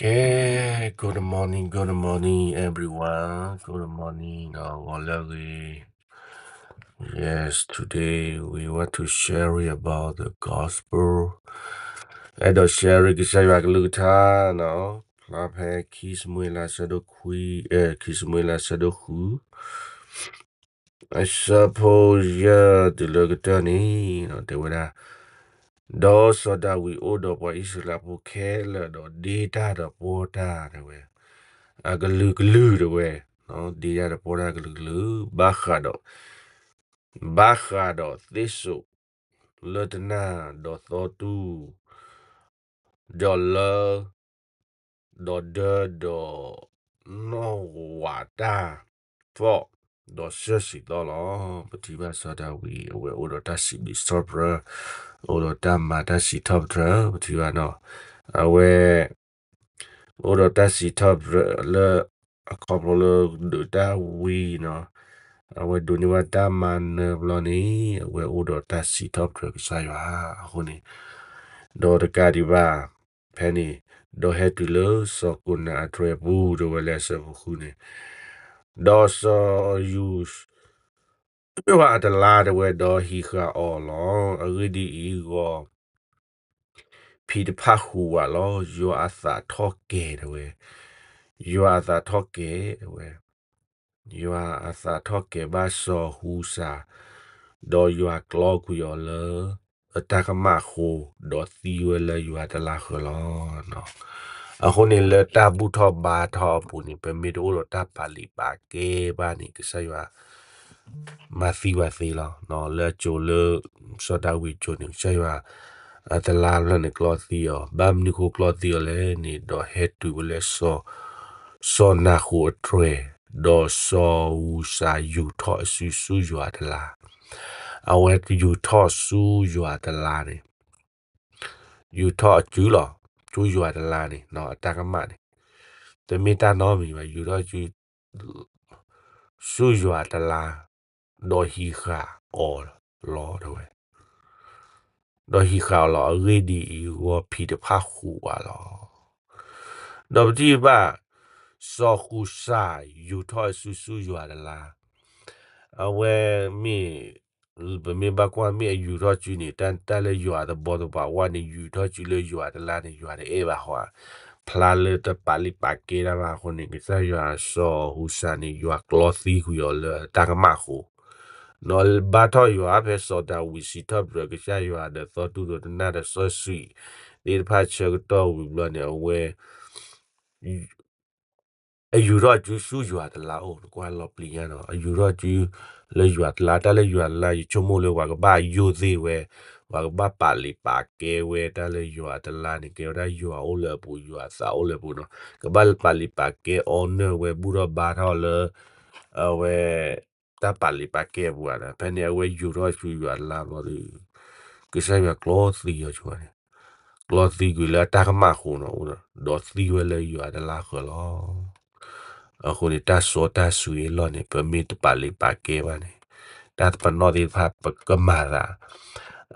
Okay, good morning, good morning, everyone. Good morning, ဂီၤလၢအဂ့ၤ. Yes, today we want to sharing about the gospel. အဲၣ်ဒိး sharing ကစၢ်ယွၤကလုၢ်ကထါနီၤ, ဖျါဖဲခံၡမူၤအ့လး ဆၢဒိၣ်ခွံ, အဲ, ခံၡမူၤအ့လး ဆၢဒိၣ်ဃု အဆၢဖိယဲၢ်တုၤလၢကတၢၢ်န့ၣ် တဲဝဲဒၣ်, ဒီးစီၤဒၤဝံးအိၣ်ဒီးပှၤအံၣ်စရ့လးဖိခဲလၢာ်ဒီး ဒ့တၢ်ဒီးပှီၢ်တၢ်တဲဝဲ, အကလုာ်ကလုာ်တဲဝဲ, ဒ့တၢ်ဒီးပှီၢ်တၢ်အကလုာ်ကလုာ်, ဘၣ်ဃးဒီး, ဘၣ်ဃးဒီးသ့ၣ်စိးလၢတနၢ်ဒီးသီတူၢ် ဒီးလၢ ဒီးဒၢဒီး နီၢ်ဝးတၢ်သီၣ် ဒီးစၢၢ်စံးသီလီၤ. ပထံၣ်ဘၣ်စီၤဒၤဝံး အဝဲအိၣ်ဒီးတၢ်စံးဘျုးစံးထီၣ်ပတြၢၤ, အိၣ်ဒီးတၢ်မၤတၢ်စံးထီၣ်ပတြၢၤ, ပထံၣ်ဘၣ်နီၤ, အဝဲ အိၣ်ဒီးတၢ်စံးထီၣ်ပတြၢၤလၢ အခီဖျိလၢဒုးတၢ်ဝံၤနီၤ, အဝဲဒိးန့ၢ်ဘၣ်တၢ်မၤနၢၤဘျီန့ၣ် အဝဲအိၣ်ဒီးတၢ်စံးထီၣ်ပတြၢၤကစၢ်ယွၤအဃိန့ၣ်, ဒီးတကးဒံးဘၣ် ဖဲန့ၣ်, ဒီးဟဲတုၤလၢစီၤကိးနၤအတြဲၤပူၤ တဲဝဲလၢအဆၢဖိဃုန့ၣ်, ဒီးစီၤယူး ယွၤအတလါတဲဝဲဒီးဟံးဃာ်အီၤလီၤ. အဂ့ၢ်ဒ်အံၤ, ဂီၤဖံးတဖၣ်ဟူးဝးလီၤ. ယွၤအသးထီၣ်ကဲၤတဲဝဲ, ယွၤအသးထီၣ်ကဲၤတဲဝဲ, ယွၤအသးထီၣ်ကဲၤဘၣ်စီၤဟူးစၢ်, ဒီးယွၤကျီကွံာ်အီၤလၢ အတၢ်ကမၣ်အဃိ, ဒီးသံဝဲလၢယွၤတလါဃၢၤလီၤ. အဃိန့ၣ်လၢတၢ်ဘူၣ်ထီၣ်ဘါထီၣ်အပူၤန့ၣ် ပမ့ၢ်တအိၣ်ဒီးတၢ်ပာ်လုၢ်ပာ်ကဲဘၣ်န့ၣ် ကစၢ်ယွၤ မၤသံဝဲသ့လီၤ. လၢအစိၤလၢ စီၤဒၤဝံးအစိၤန့ၣ် ကစၢ်ယွၤ အတလါဖျၢၣ်န့ၣ်ကျီသံအီၤ, ဘၣ်မနုၤဃိကျီသံအီၤလဲၣ်န့ၣ် ဒီးဟဲတုၤဝဲလၢ စီၤနၤဃူးအတြဲၤ, ဒီးစီၤဟူးစၢ်ယူာ်ထီၣ်အစုဆူယွၤအတလါ. အဝဲယူာ်ထီၣ်ဆူယွၤအတလါန့ၣ်, ယူာ်ထီၣ်အစုလီၤ, ဆူယွၤအတလါန့ၣ် အတၢ်ကမၣ်န့ၣ်, တမ့ၢ်တၢ်နီတမံၤဘၣ်, ယူာ်ထီၣ်စု ဆူယွၤအတလါ, ဒီးဟံးဃာ်အီၤလီၤတဲဝဲ. ဒီးဟံးဃာ်အီၤလီၤ. အဂ့ၢ်ဒ်အံၤ, ဂီၤဖံးတဖၣ်ဟူးဝးလီၤ. ဒီးပထံၣ်ဘၣ် စီၤဟူးစၢ်ယူာ်ထီၣ်အစုဆူယွၤအတလါ, အဝဲမ့ၢ် ပမ့ၢ်ဘၣ်ကွၢ် မ့ၢ်အယူာ်ထီၣ်စုန့ၣ် တၢ်လၢယွၤအသဘီသဘးဝဲန့ၣ် ယူာ်ထီၣ်စုလၢယွၤအတလါန့ၣ် ယွၤတအဲၣ်ဘၣ်ဃီဧါ, ဖျါလၢတပာ်လုၢ်ပာ်ကဲတၢ်ဘၣ်အဃိန့ၣ် ကစၢ်ယွၤ စီၤဟူးစၢ်န့ၣ် ယွၤကျီသံကွံာ်အီၤလၢတၢ်ကမၣ်အဃိ, ဒီးဘါထီၣ်ယွၤဖဲစီၤဒၤဝံးစံးထီၣ်ပတြၢၤကစၢ်ယွၤဒီးသီတူၢ်ဒီးတနၢ်ဒီးစီဆှံသ့ၣ်တဖၣ်ဆၢကတီၢ်ဝံၤဘျီန့ၣ် အဝဲ အယူာ်ထီၣ်စုဆူယွၤတလါအိၣ်, နကွၢ်လီၤပျံၤညါနီၤ, အယူာ်ထီၣ်စုလၢယွၤတလါ, တၢ်လၢယွၤတလါ ယဆိကမိၣ်လၢပှၤကဘၣ်ယိၣ်သ့ၣ်ဝဲ, ပှၤကဘၣ်ပာ်လုၢ်ပာ်ကဲဝဲ တၢ်လၢယွၤတလါန့ၣ် ကဲဝဲဒၣ်ယွၤအိၣ်လၢအပူၤ, ယွၤအသးအိၣ်လၢအပူၤနီၤ, ကဘၣ်ပာ်လုၢ်ပာ်ကဲ honor ဝဲ ဘူၣ်ထီၣ်ဘါထီၣ်လၢ အဝဲ တၢ်ပာ်လုၢ်ပာ်ကဲအပူၤဧါ, ဖဲန့ၣ်အဝဲယူာ်ထီၣ်ဆူယွၤတလါဘျီဒီး ကစၢ်ယွၤကျီသံအီၤဆိန့ၣ်, ကျီသံကွံာ်လၢအတၢ်ကမၣ်အဃိနီၤ, ဒီးသံဝဲလၢယွၤတလါဃၢၤလီၤ. အဃိန့ၣ် တၢ်စီတၢ်ဆှံအလီၢ်န့ၣ် ပမ့ၢ်တပာ်လုၢ်ပာ်ကဲဘၣ်န့ၣ် တၢ်ပနီၣ်သ့ၣ်တဖၣ်ပကမၤသး,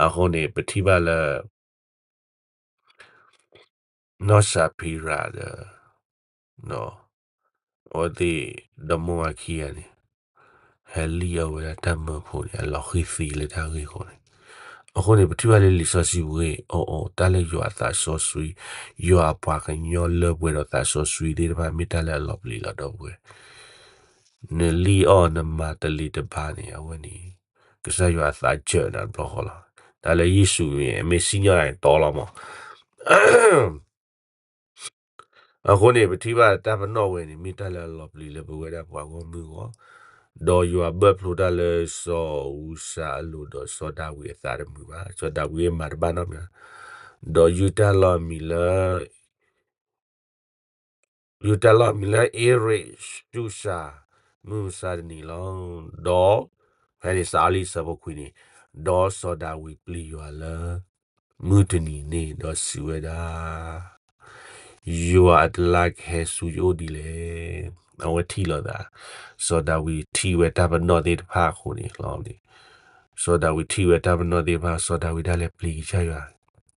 အဃိန့ၣ် ပထံၣ်ဘၣ်လၢ နီၢ်စၤဖံရၤဒီး အဝဲသ့ၣ်ဒီမိၢ်ဝၤခံဂၤန့ၣ် ဟဲလံၣ်အီၣ်ဝဲဒၣ်တၢ်မၢဖိန့ၣ် အလီၤဃံၤသံလၢတၢ်ဂ့ၢ်အဃိန့ၣ်, အဃိန့ၣ် ပထံၣ်ဘၣ်လၢလံာ်စီဆှံပူၤဂ့ၢ်အီၤအီၤ တၢ်လၢယွၤအသးစီဆှံ, ယွၤအပှၤကညီလၢပှဲၤဒီးသးစီဆှံသ့ၣ်တဖၣ် မ့ၢ်တၢ်လၢအလီၤပျံၤလီၤဒီပုၢ်ဝဲၢ် နလံၣ်အီၣ်နမၤတလံၤတဘါန့ၣ် အဝဲန့ၣ် ကစၢ်ယွၤအသးစၢၤနၤတဘျီဃီလီၤ. တၢ်လၢယ့ၣ်ၡူးမ့ၢ် မ့ၢ်စံၣ်ညီၣ်တီလီၤမး. အဃိန့ၣ် ပထံၣ်ဘၣ်တၢ်ပနီၣ်ဝဲန့ၣ် မ့ၢ်တၢ်လၢအလီၤပျံၤလၢပဝဲဒၣ်ပှၤဂီၢ်မုၢ်အဂီၢ်, ဒီးယွၤဘၢၣ်ဖျိတၢ်လၢစီၤအူစၤအလိၤဒီးစီၤဒၤဝံးအသးတမုာ်ဘၣ်. စီၤဒၤဝံးမၤတဘၣ်နီတမံၤ, ဒီးယုၢ်တၢ်လီၢ်အမံၤလၢ ယုၢ်တၢ်လီၢ်အမံၤလၢ အ့ရ့းစူစၤ မုၢ်မဆါတနံၤလီၤ. ဒီး ဖဲန့ၣ်စးအီလံအဆၢဖိခွံန့ၣ်, ဒီးစီၤဒၤဝံးပျံၤယွၤလၢ မုၢ်တနံၤန့ၣ် ဒီးစံးဝဲဒၣ်, ယွၤအတလါကဟဲဆူယအိၣ်ဒ်လဲၣ်. အဝဲထံၣ်လိာ်သး, စီၤဒၤဝံးထံၣ်ဝဲတၢ်ပနီၣ်သ့ၣ်တဖၣ်အဃိန့ၣ်လီၤ. စီၤဒၤဝံးထံၣ်ဝဲတၢ်ပနီၣ်သ့ၣ်တဖၣ် စီၤဒၤဝံးဒၣ်လဲာ်ပျံၤကစၢ်ယွၤ,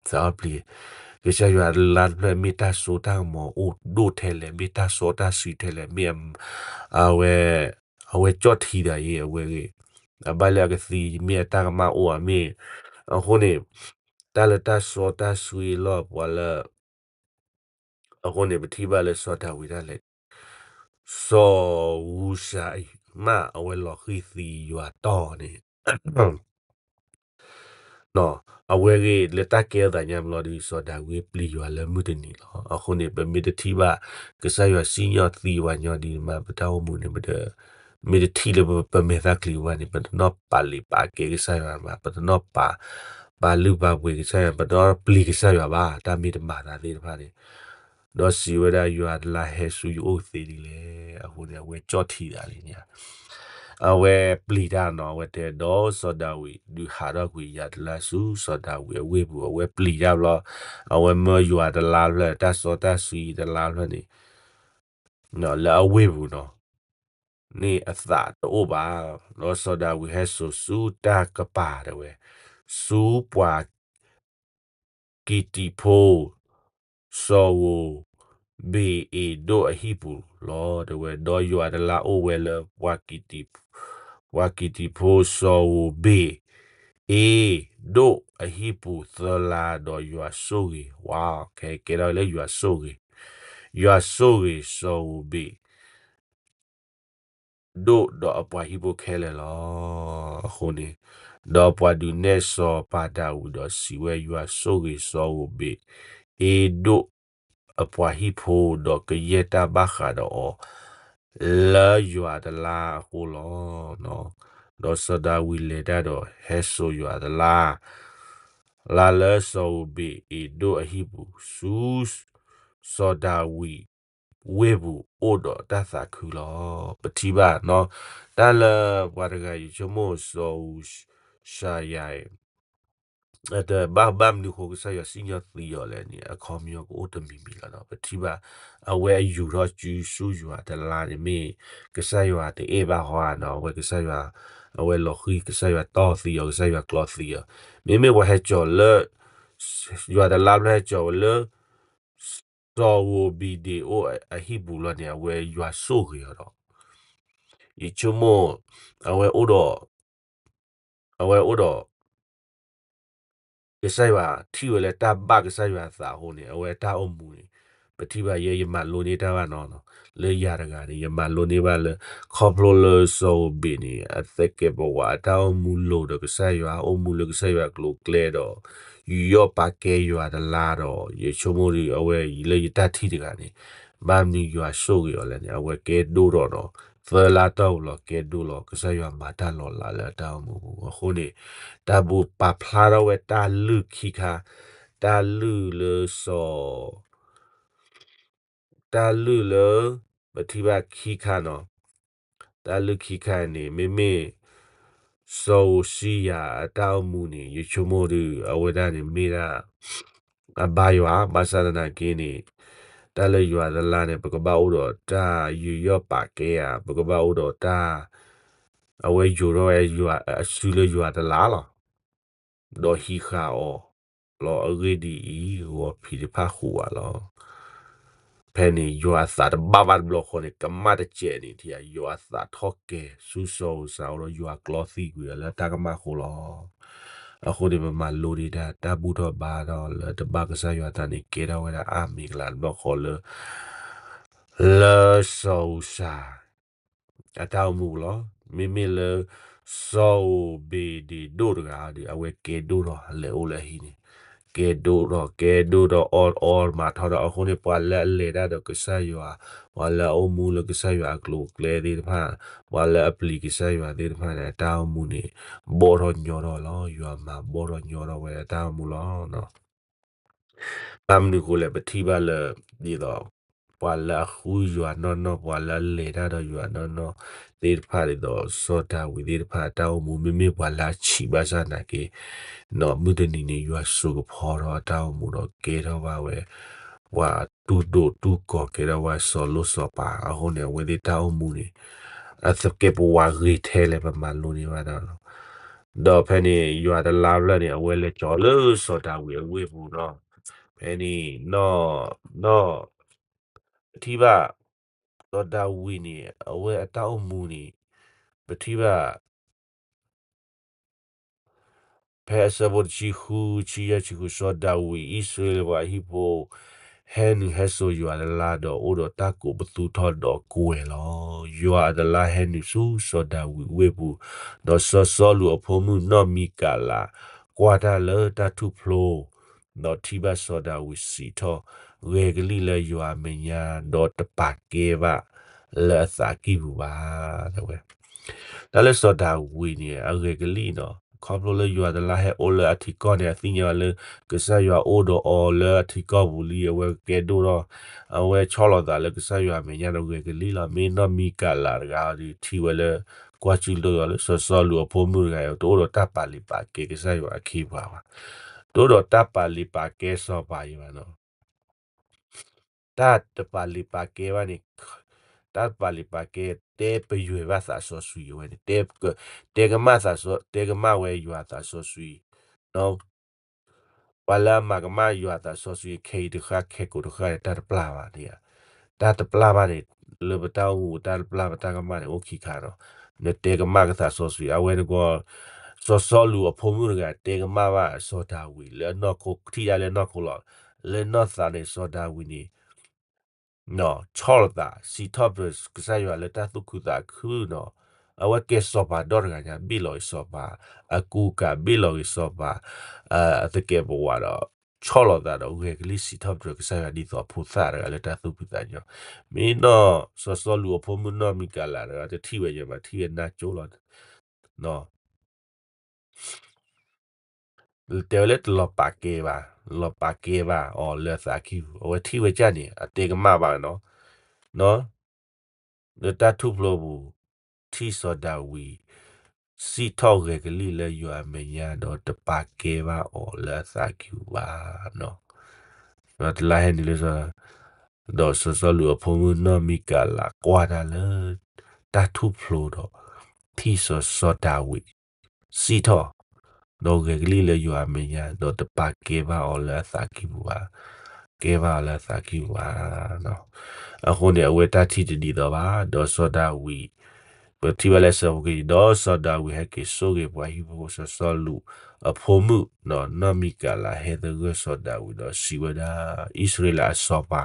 စးအီပျံၤ, ကစၢ်ယွၤအလါတဖျၢၣ် မ့ၢ်တၢ်စိတၢ်ကမီၤအိၣ်ဒိၣ်ထဲလဲၣ်, မ့ၢ်တၢ်စီတၢ်ဆှံထဲလဲၣ်, မ့ၢ်အ အဝဲ အဝဲကၠီၣ်ထံသးအံၤ အဝဲဂ့ၤ, အဘၣ်လၢအကသံ မ့ၢ်အတၢ်ကမၣ်အိၣ်ဧါ မ့ၢ်, အဃိန့ၣ် တၢ်လၢတၢ်စီတၢ်ဆှံလီၤ ပှၤလၢ အဃိန့ၣ် ပထံၣ်ဘၣ်လၢစီၤဒၤဝံးဒၣ်လဲာ် စီၤအူစၤအံၤမး အဝဲလီၤဃံၤသံယွၤတီၢ်န့ၣ် အဝဲဂ့ၤလၢတၢ်ကဲထီၣ်သးညါမးလီၤဒီး စီၤဒၤဝံးပျံၤယွၤလၢမုၢ်တနံၤလီၤ. အဃိန့ၣ် ပမ့ၢ်တထံၣ်ဘၣ် ကစၢ်ယွၤစံၣ်ညီၣ်သံပှၤညီဒ်န့ၣ်မး ပတၢ်အိၣ်မူန့ၣ် ပတ မ့ၢ်တထံၣ်လၢပမဲာ်သၣ်ချံဘၣ်န့ၣ် ပတနီၢ်ပာ်လံာ်ပာ်ကဲကစၢ်ယွၤဘၣ်, ပတနီၢ်ပာ် ပာ်လုၢ်ပာ်ပှ့ၤကစၢ်ယွၤ, ပတနီၢ်ပျံၤကစၢ်ယွၤဘၣ်, တၢ်မ့ၢ်တမၤသးသ့ၣ်တဖၣ်န့ၣ် ဒီးစံးဝဲဒၣ် ယွၤတလါဟဲဆူယအိၣ်သ့ဒ်လဲၣ်. အဃိန့ၣ် အဝဲကၠီၣ်ထံသးလံန့ၣ် အဝဲပျံၤတၢ်နီၤ, အဝဲတဲ ဒီးစီၤဒၤဝံးဒုးဟးထီၣ်ကွံာ်ယၤတလါဆူစီၤဒၤဝံးအဝ့ၢ်ပူၤ, အဝဲပျံၤတၢ်ဘျီ, အဝဲမၢယွၤတလါဖျၢၣ် တၢ်စီတၢ်ဆှံတလါဖျၢၣ်န့ၣ် လၢအဝ့ၢ်ပူၤနီၤ, န့ၣ်အသးတအိၣ်ဘၣ်. ဒီးစီၤဒၤဝံးဟဲစိာ်ဆူတၢ်ကပၤတဲဝဲ, ဆူပှၤ ကံးတံးဖိ စီၤဧိၤဘ့းအ့းဒိၣ်အဟံၣ်ပူၤလီၤ. တဲဝဲ ဒီးယွၤတလါအိၣ်ဝဲလၢ ပှၤကံးတံးဖိစီၤဧိၤဘ့းအ့းဒိၣ်အဟံၣ်ပူၤသၢလါ ဒီးယွၤဆိၣ်ဂ့ၤ, ဝါ, ခဲကဲထီၣ်လၢယွၤဆိၣ်ဂ့ၤ, ယွၤဆိၣ်ဂ့ၤစီၤဧိၤဘ့း ဒိၣ်ဒီးအပှၤဟံၣ်ဖိခဲလၢာ်လီၤ. အဃိန့ၣ်, ဒီးပှၤဒုးနဲၣ်စီၤပၤဒၤဝံးဒီးစံးဝဲ, ယွၤဆိၣ်ဂ့ၤစီၤဧိၤဘ့းအ့းဒိၣ်အပှၤဟံၣ်ဖိ, ဒီးကယဲၢ်တၢ်ဘၣ်ဃးဒီးအီၤ လၢယွၤတလါအဃိလီၤ. ဒီးစီၤဒၤဝံးလဲၤတၢ်ဒီးဟဲစိာ်ယွၤတလါ, လါလၢစီၤဧိၤဘ့းအ့းဒိၣ်အဟံၣ်ပူၤ, ဆူ စီၤဒၤဝံးဝ့ၢ်ပူၤအိၣ်ဒီးတၢ်သးခုလီၤ. ပထံၣ်ဘၣ်နီၤ, တၢ်လၢပှၤတဂၤယဆိကမိၣ်စီၤအူစၤယၤအံၤ ဘၣ်မနုၤဃိကစၢ်ယွၤစံၣ်ညီၣ်သံအီၤလဲၣ်န့ၣ် အခီပညီကအိၣ်တမံၤမံၤလီၤနီၤ. ပထံၣ်ဘၣ် အဝဲအယူၤထီၣ်စုဆူယွၤတလါန့ၣ် မ့ၢ်ကစၢ်ယွၤတအဲၣ်ဘၣ်ဟီဧါနီၤ, အဝဲကစၢ်ယွၤ အဝဲလီၤဃံၤ ကစၢ်ယွၤတီၢ်သံအီၤ ကစၢ်ယွၤကျီသံအီၤ, မ့မ့ၢ်ပှၤဟဲကၠီၤလၢ ယွၤတလါဖျၢၣ်ဟဲကၠီၤဝဲလၢ စီၤဧိၤဘ့းအ့းဒိၣ်အဟံၣ်ပူၤလီၤန့ၣ် အဝဲယွၤဆိၣ်ဂ့ၤအီၤဒီး ယဆိကမိၣ် အဝဲအိၣ်ဒီး အဝဲအိၣ်ဒီး ကစၢ်ယွၤထံၣ်ဝဲလၢတၢ်ဘၣ်ကစၢ်ယွၤအသးအဃိန့ၣ် အဝဲအတၢ်အိၣ်မူန့ၣ် ပထံၣ်ဘၣ်ယဲ ယမၤလိန့ၢ်တၢ်ဘၣ်နီၤနီၤ, လၢယၤတဂၤန့ၣ် ယမၤလိန့ၢ်ဘၣ်လၢ ခီဖျိလၢစီၤဧိၤဘ့းန့ၣ် အသကဲးပဝးအတၢ်အိၣ်မူလိၤဒီးကစၢ်ယွၤ အိၣ်မူလၢကစၢ်ယွၤအကျိၤအကျဲဒီး ယူးယီၣ်ပာ်ကဲယွၤတလါဒီး ယဆိကမိၣ်ဒီး အဝဲလၢယတၢ်ထံၣ်တဂၤန့ၣ် ဘၣ်မနုၤယွၤဆိၣ်ဂ့ၤအီၤလဲၣ်န့ၣ် အဝဲကဲဒိၣ်ထီၣ်ဒီး သၢလါတီၢ်ပူၤလီၤ ကဲဒိၣ်လီၤ ကစၢ်ယွၤမၤတၢ်လီၤလးလၢအတၢ်အိၣ်မူပူၤအဃိန့ၣ် တၢ်ဘူၣ်ပာ်ဖျါထီၣ်ဝဲတၢ်လုၢ်ခံခါ, တၢ်လုၢ်လၢစီၤ တၢ်လုၢ်လၢ ပထံၣ်ဘၣ်ခံခါနီၤ, တၢ်လုၢ်ခံခါန့ၣ် မ့မ့ၢ် စီၤဧိၤစံယၤအတၢ်အိၣ်မူန့ၣ် ယဆိကမိၣ်ဒီး အဝဲဒၣ်န့ၣ်မ့ၢ်ဒၣ် အဘါယွၤ ဘၣ်ဆၣ်သနာ်က့န့ၣ် တၢ်လၢယွၤတလါန့ၣ် ပကဘၣ်အိၣ်ဒီးတၢ်ယူးယီၣ်ပာ်ကဲဧါ, ပကဘၣ်အိၣ်ဒီးတၢ် အဝဲယိၤထီၣ်ဝဲအစုလၢယွၤတလါလီၤ. ဒီးဟံးဃာ်အီၤလီၤ. အဂ့ၢ်ဒ်အံၤ, ဂီၤဖံးတဖၣ်ဃုာ်ဝဲလီၤ. ဖဲန့ၣ် ယွၤအသးတဘၣ်ဘၣ်တဘျီဃီန့ၣ် ကမၣ်တစဲးန့ၣ် ထံၣ်ဧါ, ယွၤအသးထီၣ်ကဲၤဆူစီၤဧိၤစၤအိၣ်ဒီး ယွၤကျီသံကွံာ်အီၤလၢတၢ်ကမၣ်အဃိလီၤ. အဃိန့ၣ် ပမၤလိဒံးတၢ် တၢ်ဘူၣ်ထီၣ်ဘါထီၣ်လၢတဘၣ်ကစၢ်ယွၤအသးန့ၣ် ကဲထီၣ်ဝဲဒၣ်အါမံၤအကျါတဘျီဃီလၢ လၢစီၤဧိၤစၤ အတၢ်အိၣ်မူပူၤလီၤ. မ့မ့ၢ်လၢ စီၤဧိၤဘ့းဒ့းဒိၣ်တဂၤဒီး အဝဲကဲဒိၣ်ထီၣ်လဲၤအိၣ်လၢအဟံၣ်န့ၣ် ကဲဒိၣ်ထီၣ် ကဲဒိၣ်ထီၣ်အီၣ်အီမၤထီၣ်ဒီး အဃိန့ၣ် ပှၤလၢအလဲၤတၢ်ဒီးကစၢ်ယွၤ, ပှၤလၢအအိၣ်မူလၢကစၢ်ယွၤအကျိၤအကျဲသ့ၣ်တဖၣ်, ပှၤလၢအပျံၤကစၢ်ယွၤသ့ၣ်တဖၣ်န့ၣ် အတၢ်အိၣ်မူန့ၣ် ဘီၣ်ထီၣ်ညီထီၣ်လီၤ. ယွၤမၤဘီၣ်ထီၣ်ညီထီၣ်ဝဲအတၢ်အိၣ်မူလီၤ. ဘၣ်မနုၤအဃိလဲၣ် ပထံၣ်ဘၣ်လၢ ဒ်သိး ပှၤလၢအဃုယွၤနီၢ်နီၢ် ပှၤလၢအလဲၤတၢ်ဒီးယွၤနီၢ်နီၢ်သ့ၣ်တဖၣ် ဒ်သိးစီၤဒၤဝံးသ့ၣ်တဖၣ် အတၢ်အိၣ်မူ မ့မ့ၢ်ပှၤလၢအဆံးဘၣ်ဆၣ်သနာ်က့ မုၢ်တနံၤန့ၣ် ယွၤစိာ်ကဖီထီၣ်အတၢ်အိၣ်မူဒီး ကဲထီၣ်ဘၣ်ဝဲ ပှၤတူၢ်ဒိၣ်တူၢ်ကီၤ ကဲထီၣ်ဝဲစီၤလိၣ်စီၤပၤ အဃိန့ၣ် အဝဲသ့ၣ်တၢ်အိၣ်မူန့ၣ် အသကဲးပဝးဂ့ၤထဲလဲၣ် ပမၤလိန့ၢ်ဘၣ်ဒီး ဒီးဖဲန့ၣ် ယွၤတလါဖျၢၣ်န့ၣ် အဝဲလဲၤကၠီၤလၢစီၤဒၤဝံးအဝ့ၢ်ပူၤနီၤ. ဖဲ ဖဲန့ၣ် နီၢ် နီၢ် ပထံၣ်ဘၣ် စီၤဒၤဝံးန့ၣ် အဝဲအတၢ်အိၣ်မူန့ၣ် ပထံၣ်ဘၣ် ဖဲအဆၢဖိတဆံဃု ဆံယဲၢ် ဆံဃု စီၤဒၤဝံး အံၣ်စရ့လးပှၤဟံၣ်ဖိ ဟဲနုာ်ဟဲစိာ်ယွၤအတလါဒီးအိၣ်ဒီးတၢ်ကိးပသူထီၣ်ဒီးကွဲၤလီၤ. ယွၤအတလါဟဲနုာ်ဆူစီၤဒၤဝံးဝ့ၢ်ပူၤ, ဒီးစီၤစီလူးအဖိမုၣ်နီၢ်မံကၤလး ကွၢ်တၢ်လၢတၢ်ထူၣ်ဖျိ ဒီးထံၣ်ဘၣ်စီၤဒၤဝံးစံးထီၣ် ဂဲၤကလံၣ်လၢယွၤအမဲာ်ညါ ဒီးတပာ်ကဲဘၣ်လၢအသးကံၢ်ပူၤဘၣ် တဲဝဲ. တၢ်လၢစီၤဒၤဝံးန့ၣ် အဂဲၤကလံၣ်နီၤ, ခီဖျိလၢယွၤတလါဟဲအိၣ်လၢအထံကီၢ်န့ၣ် အသ့ၣ်ညါလၢ ကစၢ်ယွၤအိၣ်ဒီးအီၤလၢအထံကီၢ်ပူၤလံ အဝဲကကဲဒိၣ်ထီၣ် အဝဲဆီၣ်လီၤသးလၢကစၢ်ယွၤအမဲာ်ညါဒီးဂဲၤကလံၣ်လီၤ. မ့ၢ်နီၢ်မံကၤလးတဂၤဒီး ထံၣ်ဝဲလၢ ကွၢ်စုလိာ်ဒီးလၢစီၤစီလူးအဖိမုၣ်တဂၤအံၤ တအိၣ်ဒီးတၢ်ပာ်လုၢ်ပာ်ကဲကစၢ်ယွၤအခ့အပှၤဘၣ်, တအိၣ်ဒီးတၢ်ပာ်လုၢ်ပာ်ကဲစီၤပၤအံၤဘၣ်နီၤ. တၢ်တပာ်လုၢ်ပာ်ကဲဘၣ်န့ၣ် တၢ်တပာ်လုၢ်ပာ်ကဲ တဲပယွဲၢ်ဘၣ်သးစီဆှံအဝဲန့ၣ် တဲ တဲကမၣ်သးစီ တဲကမၣ်ဝဲယွၤသးစီဆှံ ပှၤလၢအမၤကမၣ်ယွၤသးစီဆှံခဲအံၤတဃၣ် ခဲကိာ်တဃၣ်န့ၣ် တၢ်တပျၢ်ဘၣ်န့ၣ်ဧါ, တၢ်တပျၢ်ဘၣ်န့ၣ် လၢပတၢ်အိၣ်မူတၢ်တပျၢ်ပတၢ်ကမၣ်န့ၣ် အိၣ်ခံခါဒီး နတဲကမၣ်ကသးစီဆှံ အဝဲန့ၣ်ကီး စီၤစီလူးအဖိမုၣ်တဂၤ တဲကမၣ်ဘၣ်စီၤဒၤဝံးလၢအနီၢ်ခိ ထံၣ်ဒၣ်လၢနီၢ်ခိလီၤ. လၢနီၢ်သးန့ၣ် စီၤဒၤဝံးန့ၣ် ဆီၣ်လီၤသး စံးထီၣ်ပတြၢၤကစၢ်ယွၤလၢတၢ်သူၣ်ခုသးခုနီၤ, အဝဲကဲစီၤပၤဒီတဂၤညါ ဘ့ၣ်လီၤဂ့ၤစီၤပၤ အကူအကၤ ဘ့ၣ်လီၤဂ့ၤစီၤပၤ အသကဲးပဝးဒီး ဆီၣ်လီၤသးဒီးဂဲၤကလံၣ်စံးထီၣ်ပတြၢၤကစၢ်ယွၤဒ်သိးအဖိသၣ်တဂၤလၢတၢ်သူၣ်ဖှံသးညီ, မ့ၢ်နီၢ်စီၤစီလူးအဖိမုၣ်နီၢ်မံကၤလးတဂၤ တထံၣ်ဝဲယဲဘၣ် ထံၣ်ဝဲနါကၠိလီၤ တဲဝဲလၢတလီၤပာ်ကဲဘၣ်, လီၤပာ်ကဲဘၣ်အီၤလၢအသးကံၢ်ပူၤ အဝဲထံၣ်ဝဲကၢ်န့ၣ် အတဲကမၣ်ဘၣ်နီၤ, လၢတၢ်ထူၣ်ဖျိပူၤ ထံၣ်စီၤဒၤဝံး စံးထီၣ်ဂဲၤကလံၣ်လၢယွၤအမဲာ်ညါ ဒီးတပာ်ကဲဘၣ်အီၤလၢအသးကံၢ်ပူၤဘၣ်နီၤ, ဒီးတလါဟဲနုာ်လၢစီၤ ဒီးစီၤစီလူးအဖိမုၣ်နီၢ်မံကၤလးကွၢ်တၢ်လၢ တၢ်ထူၣ်ဖျိဒီး ထံၣ်စီၤစီၤဒၤဝံး စံးထီၣ် ဒီးဂဲၤကလံၣ်လၢယွၤအမဲာ်ညါ ဒီးတပာ်ကဲဘၣ်အီၤလၢအသးကံၢ်ပူၤဘၣ်, ကဲဘၣ်အီၤလၢအသးကံၢ်ပူၤဘၣ်. အဃိန့ၣ် အဝဲတၢ်ထံၣ်တဒ်သိးဘၣ်, ဒီးစီၤဒၤဝံး ပထံၣ်ဘၣ်လၢဆၢဖိခံ ဒီးစီၤဒၤဝံးဟဲက့ၤဆိၣ်ဂ့ၤပှၤဟံၣ်ဖိဃီစီၤစီလူးအဖိမုၣ် နီၢ်မံကၤလးဟဲသဂၢၢ်စီၤဒၤဝံးဒီးစံးဝဲဒၣ်, အံၣ်စရ့လးအစီၤပၤ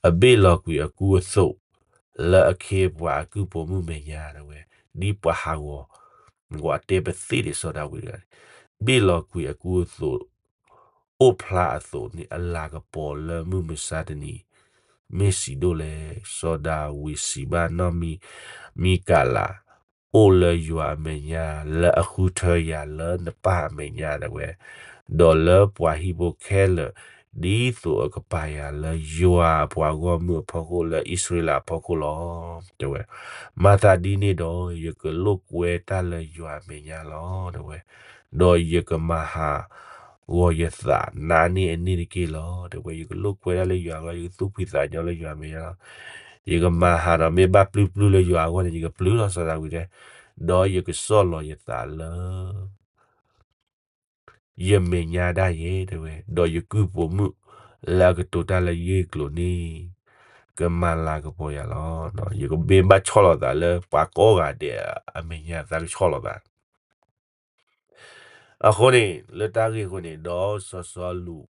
အဘ့ၣ်လီၤကွံာ်အကူအသိး လၢအခ့အပှၤအကုၢ်ပိာ်မုၣ်မဲာ်ညါတဲဝဲ, ဒ်ပှၤဟးဂီၤ ဂီၤအတဲပသ့ၣ်န့ၣ် စီၤဒၤဝံးတဂၤန့ၣ် ဘ့ၣ်လီၤကွံာ်အကူအသိး အိၣ်ဖျါအသိးန့ၣ် အလၤကပီၤလၢမုၢ်မဆါတနံၤ မ့ၢ်စံးဒိၣ်လဲၣ်. စီၤဒၤဝံးစံးဘၣ်နီၢ်မံ မံကၤလး, အိၣ်လၢယွၤအမဲာ်ညါ လၢအဃုထၢယၤလၢနပၢ်အမဲာ်ညါတဲဝဲ, ဒီးလၢပှၤဟံၣ်ဖိခဲလၢာ် ဒ်သိးအကပာ်ယၤလၢယွၤအပှၤဂီၢ်မုၢ်အဖီခိၣ် လၢအံၣ်စရ့လးအဖီခိၣ်လီၤ တဲဝဲ. မၤသးဒ်န့ၣ်ဒီး ယကလိာ်ကွဲတၢ်လၢယွၤအမဲာ်ညါလီၤ တဲဝဲ, ဒီးယကမၤဟးဂီၤယသးနါန့ၢ်အန့ၣ်တက့ၢ်လီၤ တဲဝဲ. ယကလိာ်ကွဲတၢ်လၢယွၤအဂီၢ် ယကသူၣ်ဖှံသးညီလၢယွၤအမဲာ်ညါလီၤ. ယကမၤဟးဒီးမ့ၢ်ဘၣ်ပျုၢ်ပျုၢ်လၢယွၤအဂီၢ်န့ၣ် ယကပျုၢ်လီၤ စီၤဒၤဝံးတဲ, ဒီးယကစီၣ်လီၤယသးလၢ ယမဲာ်ညါဒၣ်ယဲ တဲဝဲ, ဒီးယကုၢ်ပိာ်မုၣ် လၢအကတိၤတၢ်လၢယဂ့ၢ်ကျိၤန့ၣ် ကမၤလၤကပီၤယၤလီၤ. ယကမ့ၢ်ဘၣ်ဆီၣ်လီၤသးလၢပှၤကိးဂၤဒဲးအမဲာ်ညါ သးကဆီၣ်လီၤသး အဃိန့ၣ် လၢတၢ်ဂ့ၢ်အဃိန့ၣ် ဒီးစီၤစီလူး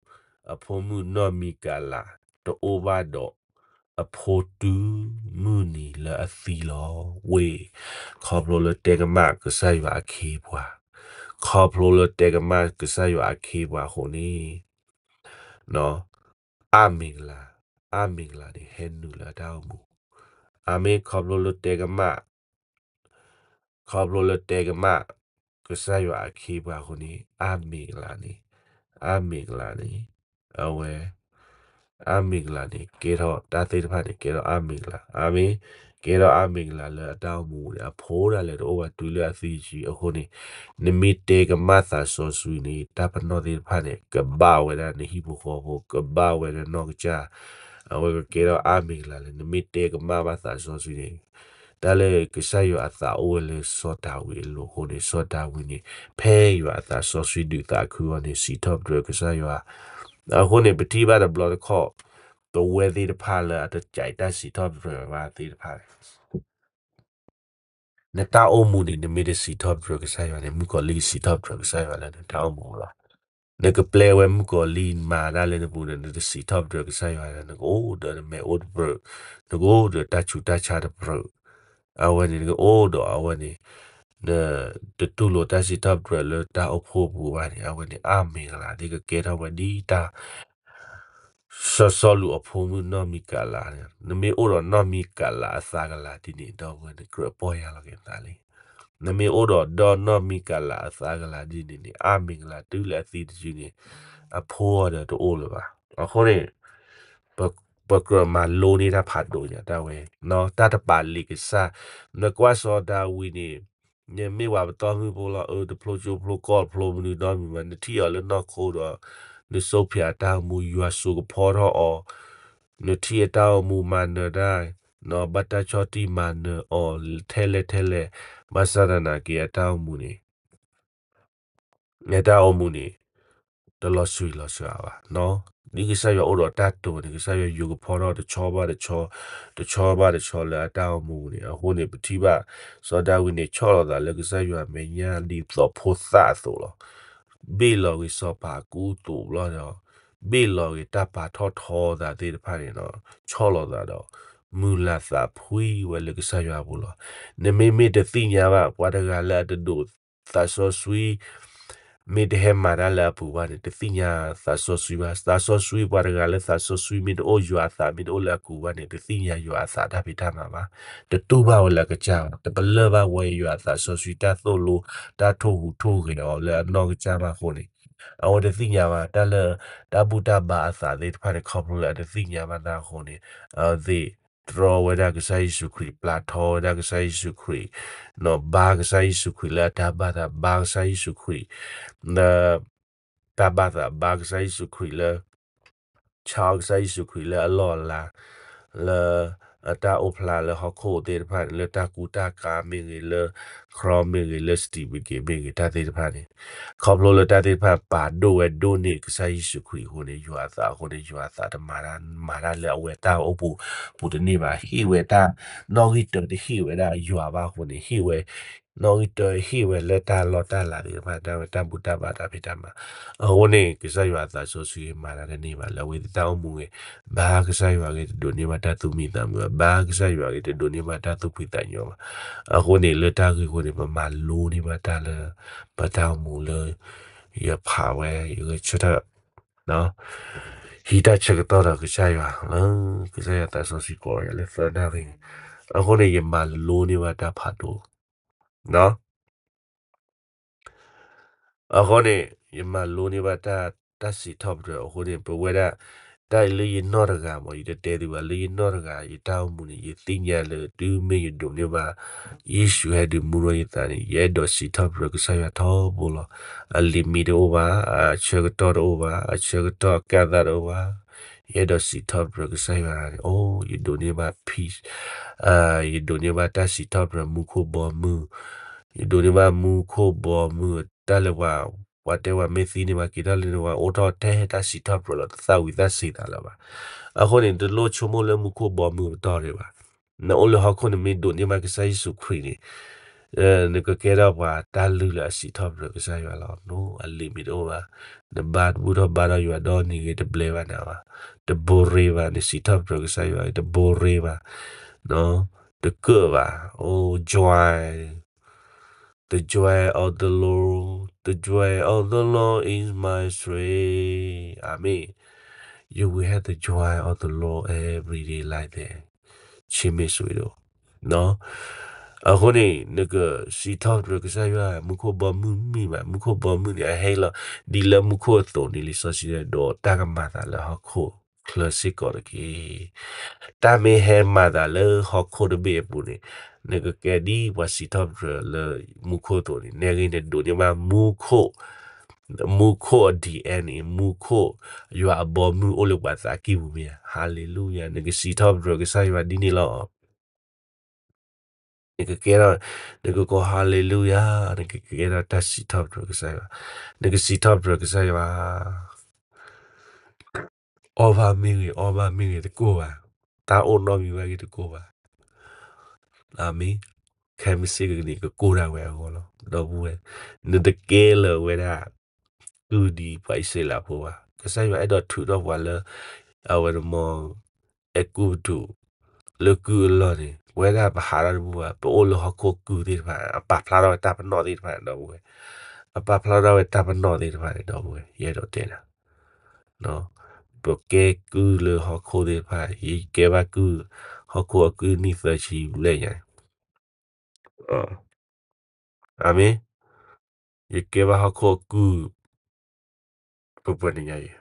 အဖိမုၣ်နီၢ်မံကၤလး တအိၣ်ဘၣ်ဒီးအဖိတုၤမုၢ်နံၤလၢအသံလီၤ. ဝ့ၢ် ခီဖျိလၢတဲကမၣ်ကစၢ်ယွၤအခ့အပှၤ, ခီဖျိလၢတဲကမၣ်ကစၢ်ယွၤအခ့အပှၤအဃိန့ၣ် အါမ့ၢ်ကလၤ, အါမ့ၢ်ကလၤန့ၣ် ဟဲနုာ်လၢအတၢ်အိၣ်မူ, အါမ့ၢ်ခီဖျိလၢတဲကမၣ် ခီဖျိလၢတဲကမၣ် ကစၢ်ယွၤအခ့အပှၤအဃိန့ၣ် အါမ့ၢ်ကလၤန့ၣ်, အါမ့ၢ်ကလၤန့ၣ်, အဝဲ အါမ့ၢ်ကလၤန့ၣ် ကဲထီၣ်တၢ်သ့ၣ်တဖၣ်န့ၣ် ကဲထီၣ်အါမ့ၢ်ကလၤ, အါမ့ၢ် ကဲထီၣ်အါမ့ၢ်ကလၤလၢအတၢ်အိၣ်မူန့ၣ် အဖိဒၣ်လဲာ်တအိၣ်ဘၣ်တုၤလၢအသံဆံးအဃိန့ၣ်, နမ့ၢ်တဲကမၣ်သးစီဆှံန့ၣ် တၢ်ပနီၣ်သ့ၣ်တဖၣ်န့ၣ် ကဘၣ်ဝဲဒၣ်နဟံၣ်ဖိဃီဖိ, ကဘၣ်ဝဲဒၣ်နီၢ်ကစၢ်, အဝဲကကဲထီၣ်အါမ့ၢ်ကလၤလၢ နမ့ၢ်တဲကမၣ်ဘၣ်သးစီဆှံန့ၣ်, တၢ်လၢကစၢ်ယွၤအသးအိၣ်ဝဲလၢစီၤဒၤဝံးအလိၤအဃိန့ၣ် စီၤဒၤဝံးန့ၣ် ဖဲယွၤအသးစီဆှံဒုးသးခုအီၤန့ၣ် စံးထီၣ်ပတြၢၤကစၢ်ယွၤ အဃိန့ၣ် ပထံၣ်ဘၣ်တဘျီတခီၣ် ပဝဲသ့ၣ်တဖၣ်လၢအတကးတၢ်စံးထီၣ်ပတြၢၤဘၣ်သ့ၣ်တဖၣ်န့ၣ် နတၢ်အိၣ်မူန့ၣ် နမ့ၢ်တစံးထီၣ်ပတြၢၤကစၢ်ယွၤန့ၣ် မုၣ်ကီၤလံၢ်ကစံးထီၣ်ပတြၢၤကစၢ်ယွၤလၢနတၢ်အိၣ်မူလီၤ. နကပျဲဝဲမုၣ်ကီၤလံၢ်မၤတၢ်လၢနပူၤဒီး နတစံးထီၣ်ပတြၢၤကစၢ်ယွၤဒီး နကအိၣ်ဒီးနမဲာ်အိၣ်တပြၢၤ, နကအိၣ်ဒီးတၢ်ဆူးတၢ်ဆါတပြၢၤ, အဝဲန့ၣ်နကအိၣ်ဒီးအဝဲန့ၣ် နတတူၢ်လိာ်တၢ်စံးထီၣ်ပတြၢၤလၢတၢ်အိၣ်ဖှိၣ်ပူၤဘၣ်န့ၣ် အဝဲန့ၣ်အါမ့ၢ်ကလၤ ဒ်ကကဲထီၣ်ဝဲဒ်တၢ် စီၤစီလူးအဖိမုၣ်နီၢ်မံကၤလးန့ၣ် နမ့ၢ်အိၣ်ဒီးနီၢ်မံကၤလးအသးကလၤဒ်န့ၣ် ဒီပုၢ်ဝဲၢ် နကြၢးပီၢ်ယၢ်လီၤက့ၤနသးလံ. နမ့ၢ်အိၣ်ဒီးဒီးနီၢ်မံကၤလးအသးကလၤဒ်န့ၣ်န့ၣ် အါမ့ၢ်ကလၤ တုၤလၢအသံတစုန့ၣ် အဖိအီၤဒီးတအိၣ်လၢၤဘၣ်. အဃိန့ၣ် ပ ပကြၢးမၤလိန့ၢ်တၢ်ဖးဒိၣ်ညါတၢ်ဝဲ တၢ်တပာ်လံာ်ကစၢ်, နကွၢ်စီၤဒၤဝံးန့ၣ် နမ့ၢ်ပှၤပတီၢ်မုၢ်ဖိလီၤ အၢ တဖျိကၠိဖျိကီၢ်ဖျိမနုၤဒီမုၢ်မး နထံၣ်အီၤလၢနီၢ်ခိဒီး နစိဖၠးအတၢ်အိၣ်မူ ယွၤစိကဖီထီၣ်အီၤ, နထံၣ်အတၢ်အိၣ်မူမၤနၢၤတၢ် ဘၣ်တၢ်ဆီၣ်တံၢ်မၤနၢၤအီၤထဲလဲၣ်ထဲလဲၣ်, ဘၣ်ဆၣ်သနာ်က့အတၢ်အိၣ်မူန့ၣ် အတၢ်အိၣ်မူန့ၣ် တလီၤဆှံလီၤစှၤဘၣ်. ဒ်ကစၢ်ယွၤအိၣ်ဒီးတၢ်တိာ်န့ၣ် ကစၢ်ယွၤယိၤကဖီထီၣ်တဆီဘၣ်တဆီ, တဆီဘၣ်တဆီလၢအတၢ်အိၣ်မူန့ၣ် အဃိန့ၣ် ပထံၣ်ဘၣ် စီၤဒၤဝံးန့ၣ် ဆီၣ်လီၤသးလၢကစၢ်ယွၤမဲာ်ညါဒ်သိးဖိသၣ်အသိးလီၤ. ဘ့ၣ်လီၤက့ၤစီၤပၤအကူအသိးဘျီဒီး ဘ့ၣ်လီၤက့ၤတၢ်ပာ်ထီၣ်ထီသးသ့ၣ်တဖၣ်န့ၣ်ဒီး ဆီၣ်လီၤသးဒီး မုာ်လၤသးဖှံဝဲလၢကစၢ်ယွၤအပူၤလီၤ. နမ့မ့ၢ်တသ့ၣ်ညါဘၣ် ပှၤတဂၤလၢအတဒိးသးစီဆှံ မ့ၢ်တဟဲမၤတၢ်လၢအပူၤဘၣ်န့ၣ် တသ့ၣ်ညါသးစီဆှံဘၣ်. သးစီဆှံ ပှၤတဂၤလၢသးစီဆှံမ့ၢ်တအိၣ် ယွၤအသးမ့ၢ်တအိၣ်လၢအပူၤဘၣ်န့ၣ် တသ့ၣ်ညါယွၤအသးတၢ်ဖံးတၢ်မၤဘၣ်, တတူၢ်ဘၣ်ဝဲလၢအကစၢ်ဘၣ်, တပလၢၢ်ဘၣ်ဝဲယွၤအသးစီဆှံတၢ်သိၣ်လိ တၢ်ထိၣ်ဟူးထိၣ်ဂဲၤအီၤလၢအနီၢ်ကစၢ်ဘၣ်အဃိန့ၣ် အဝဲတသ့ၣ်ညါဘၣ် တၢ်လၢ တၢ်ဘူၣ်တၢ်ဘါအသးသ့ၣ်တဖၣ်န့ၣ် ခီဖျိလၢအတသ့ၣ်ညါဘၣ်တၢ်အဃိန့ၣ် အဝဲသ့ၣ် တြီဝဲဒၣ်ကစၢ်ယ့ၣ်ၡူးခရံာ် ပျၢ်ထီဝဲဒၣ်ကစၢ်ယ့ၣ်ၡူးခရံာ်, ဘါကစၢ်ယ့ၣ်ၡူးခရံာ်လၢအတၢ်ဘၣ်သး ဘါကစၢ်ယ့ၣ်ၡူးခရံာ် လၢ တၢ်ဘၣ်သး ဘါကစၢ်ယ့ၣ်ၡူးခရံာ်လၢ ဆါကစၢ်ယ့ၣ်ၡူးခရံာ်လၢအလီၢ်အလၤ လၢ အတၢ်အိၣ်ဖျါလၢဟီၣ်ခိၣ်သ့ၣ်တဖၣ်န့ၣ် လၢတၢ်ကူတၢ်ကၤမ့ၢ်ဂ့ၤ လၢ ခရီမ့ၢ်ဂ့ၤ လၢ စတံးဘက့း မ့ၢ်ဂ့ၤ တၢ်သ့ၣ်တဖၣ်န့ၣ် ခီဖျိလၢတၢ်သ့ၣ်တဖၣ်ပာ်ဒိၣ်ဝဲဒိၣ်န့ၢ်ကစၢ်ယ့ၣ်ၡူးခရံာ်အဃိန့ၣ် ယွၤအသးအဃိန့ၣ် ယွၤအသးတမၤတၢ် မၤတၢ်လၢအဝဲတၢ်အိၣ်ဖှိၣ်ပူၤတန့ၢ်ဘၣ် ဟ့ၣ်ဝဲတၢ် နီၣ်ဂံၢ်တၢတဟ့ၣ်ဝဲဒၣ်ယွၤဘၣ်အဃိန့ၣ် ဟ့ၣ်ဝဲ နီၣ်ဂံၢ်တၢဟ့ၣ်ဝဲလၢတၢ်လီၢ်တၢ်လၤသ့ၣ်တဖၣ် တၢ်ဝဲတၢ်ဘူၣ်တၢ်ဘါတၢ်ဖံးတၢ်မၤ အဃိန့ၣ် ကစၢ်ယွၤအသးစီဆှံမၤတၢ်တန့ၢ်ဘၣ် လၢအဝဲသ့ၣ်တၢ်အိၣ်မူဂ့ၤ ဘါကစၢ်ယွၤဂ့ၤ တဒိးန့ၢ်ဘၣ်တၢ်သူၣ်မံသးမုာ်ဘၣ် ဘါကစၢ်ယွၤဂ့ၤ တဒိးန့ၢ်ဘၣ်တၢ်သူၣ်ဖှံသးညီဘၣ်. အဃိန့ၣ် လၢတၢ်ဂ့ၢ်အဃိန့ၣ် ပမၤလိန့ၢ်ဘၣ်တၢ်လၢ ပတၢ်အိၣ်မူလၢ ယဖးဝဲ ယဂဲၤဆၢထၢၣ် ဟံးတၢ်ဆၢကတီၢ်ဒီးကစၢ်ယွၤ လၢ ကစၢ်ယွၤသးစီဆှံကိးယၤလၢသၢနၣ်ရံၣ်န့ၣ် အဃိန့ၣ် ယမၤလိန့ၢ်ဘၣ်တၢ်ဖးဒိၣ် အဃိန့ၣ် ယမၤလိန့ၢ်ဘၣ်တၢ် တၢ်စံးထီၣ်ပတြၢၤအဃိန့ၣ် ပဝဲဒၣ် တၢ်လၢယနီၢ်တဂၤမး ယတတဲသုဘၣ် လၢယနီၢ်တဂၤ ယတၢ်အိၣ်မူန့ၣ် ယသ့ၣ်ညါလၢ တုၤမ့ၢ်ယဒိးန့ၢ်ဘၣ် ယ့ၣ်ၡူးဟဲဒုးမူထီၣ်ယသးန့ၣ် ယအဲၣ်ဒိးစံးထီၣ်ပတြၢၤကစၢ်ယွၤထီဘိလီၤ. အလံာ်မံတအိၣ်ဘၣ်, အဆၢကတီၢ်တအိၣ်ဘၣ်, အဆၢကတီၢ်အကန့်သတ်တအိၣ်ဘၣ်, ယအဲၣ်ဒိးစံးထီၣ်ပတြၢၤကစၢ်ယွၤန့ၣ် အိ ယဒိးန့ၢ်ဘၣ် peace, ယဒိးန့ၢ်ဘၣ်တၢ်စံးထီၣ်ပတြၢၤမူခိၣ်ဘီမုၢ်, ယဒိးန့ၢ်ဘၣ်မူခိၣ်ဘီမုၢ် တၢ်လၢပှၤ ပှၤတဲပှၤမ့ၢ်သံန့ၣ် ပှၤက့ၤထီၣ်လၢန့ၣ် ပှၤအိၣ်ထီၣ်ထဲတၢ်စံးထီၣ်ပတြၢၤလီၤ တသၣ်ဝံၤသၣ်စ့ၤသးလၢၤဘၣ်. အဃိန့ၣ် တလိၣ်ဆိကမိၣ်လၢမူခိၣ်ဘီမုၢ်ပတီၢ်ဒံးဘၣ်. နအိၣ်လၢဟီၣ်ခိၣ်နမ့ၢ်ဒိးန့ၢ်ဘၣ်ကစၢ်ယ့ၣ်ၡူးခရံာ်န့ၣ် နကကဲထီၣ်ပှၤတၢ်လုၢ်လၢအစံးထီၣ်ပတြၢၤကစၢ်ယွၤလီၤ. အလံာ်မံတအိၣ်ဘၣ်. နဘါတဘူၣ်ထီၣ်ဘါထီၣ်ယွၤဒီနံၤဂ့ၤ တဘျဲဘၣ်နၤဘၣ်. တဘိရ့ဘၣ်. နစံးထီၣ်ပတြၢၤကစၢ်ယွၤဂ့ၤ တဘိရ့ဘၣ်. တကၢၣ်ဘၣ်. အိ joy, the joy of the Lord, the joy of the Lord is my strength. အၤမ့ၣ်. You will have the joy of the Lord every day like that. ဆ့မ့ၢ်စူးဒိၣ် အဃိန့ၣ် နကစံးထီၣ်ပတြၢၤကစၢ်ယွၤ မူခိၣ်ဘီမုၢ်မ့ၢ်ဘၣ် မူခိၣ်ဘီမုၢ်န့ၣ် အဟဲလီၤ ဒ်လၢမူခိၣ်အသိးန့ၣ် လံာ်စီဆှံဒီးတၢ်ကမၤသးလၢဟီၣ်ခိၣ်ချၢစ့ၢ်ကီးတက့ၢ်. တၢ်မ့ၢ်ဟဲမၤသးလၢဟီၣ်ခိၣ်တဘ့ၣ်အပူၤန့ၣ် နကကဲဒ်ပှၤစံးထီၣ်ပတြၢၤလၢမူခိၣ်အသိးန့ၣ် နဲဂ့ၤနဒိးန့ၢ်ဘၣ်မူခိၣ် မူခိၣ်အ DNA န့ၣ် မူခိၣ် ယွၤအဘီမုၢ်အိၣ်လၢပှၤသးကံၢ်ပူၤမ့ၢ်ဧါ. Hallelujah နကစံးထီၣ်ပတြၢၤကစၢ်ယွၤဒ်န့ၣ်လီၤ. နကကဲထီၣ် နကကိး hallelujah နကကဲထီၣ်တၢ်စံးထီၣ်ပတြၢၤကစၢ်ယွၤ နကစံးထီၣ်ပတြၢၤကစၢ်ယွၤ န အီၣ်ဘၣ်မ့ၢ်ဂ့ၤ အီဘၣ်မ့ၢ်ဂ့ၤတကိၢ်ဘၣ်, တၢ်အိၣ်နီတမံၤဘၣ်ဂ့ၤတကိၢ်ဘၣ်. အၤမ့ၣ်. ခဲမုၢ်ဆ့ၣ်ကနံၣ်ကကိၢ်ဒၣ်ဝဲအဂီၢ်လီၤ ဒီပုၢ်ဝဲၢ်, နတကဲလၢာ်ဝဲဒၣ် ကုၢ်ဒ်ပှၤအံၣ်စရ့လးဖိဘၣ်. ကစၢ်ယွၤအဲၣ်ဒိးထုးထီၣ်ပှၤလၢ အဝဲန့ၣ်မ့ၢ် အဲၤကူပတူး လၢကုၢ်အလီၢ်န့ၣ် ပဝဲဒၣ်ပဟးထီၣ်တဘူၣ်ဘၣ်, ပအိၣ်လၢဟီၣ်ခိၣ်ကုၢ်သ့ၣ်တဖၣ် အပာ်ဖျါထီၣ်ဝဲတၢ်ပနီၣ်သ့ၣ်တဖၣ်န့ၣ် ဒီပုၢ်ဝဲၢ်, အပာ်ဖျါထီၣ်ဝဲတၢ်ပနီၣ်သ့ၣ်တဖၣ်န့ၣ် ဒီပုၢ်ဝဲၢ် ယအဲၣ်ဒိးတဲနၤ ပကဲကုၢ်လၢဟီၣ်ခိၣ်သ့ၣ်တဖၣ်, ယကဲဘၣ်ကုၢ် ဟီၣ်ခိၣ်အကုၢ်နံၣ်သၢဆံဘျဲၣ်ညါ, အၤမ့ၣ်, ယကဲဘၣ်ဟီၣ်ခိၣ်အကုၢ် ပှဲၤပှဲၤန့ၣ်ညါအံၤ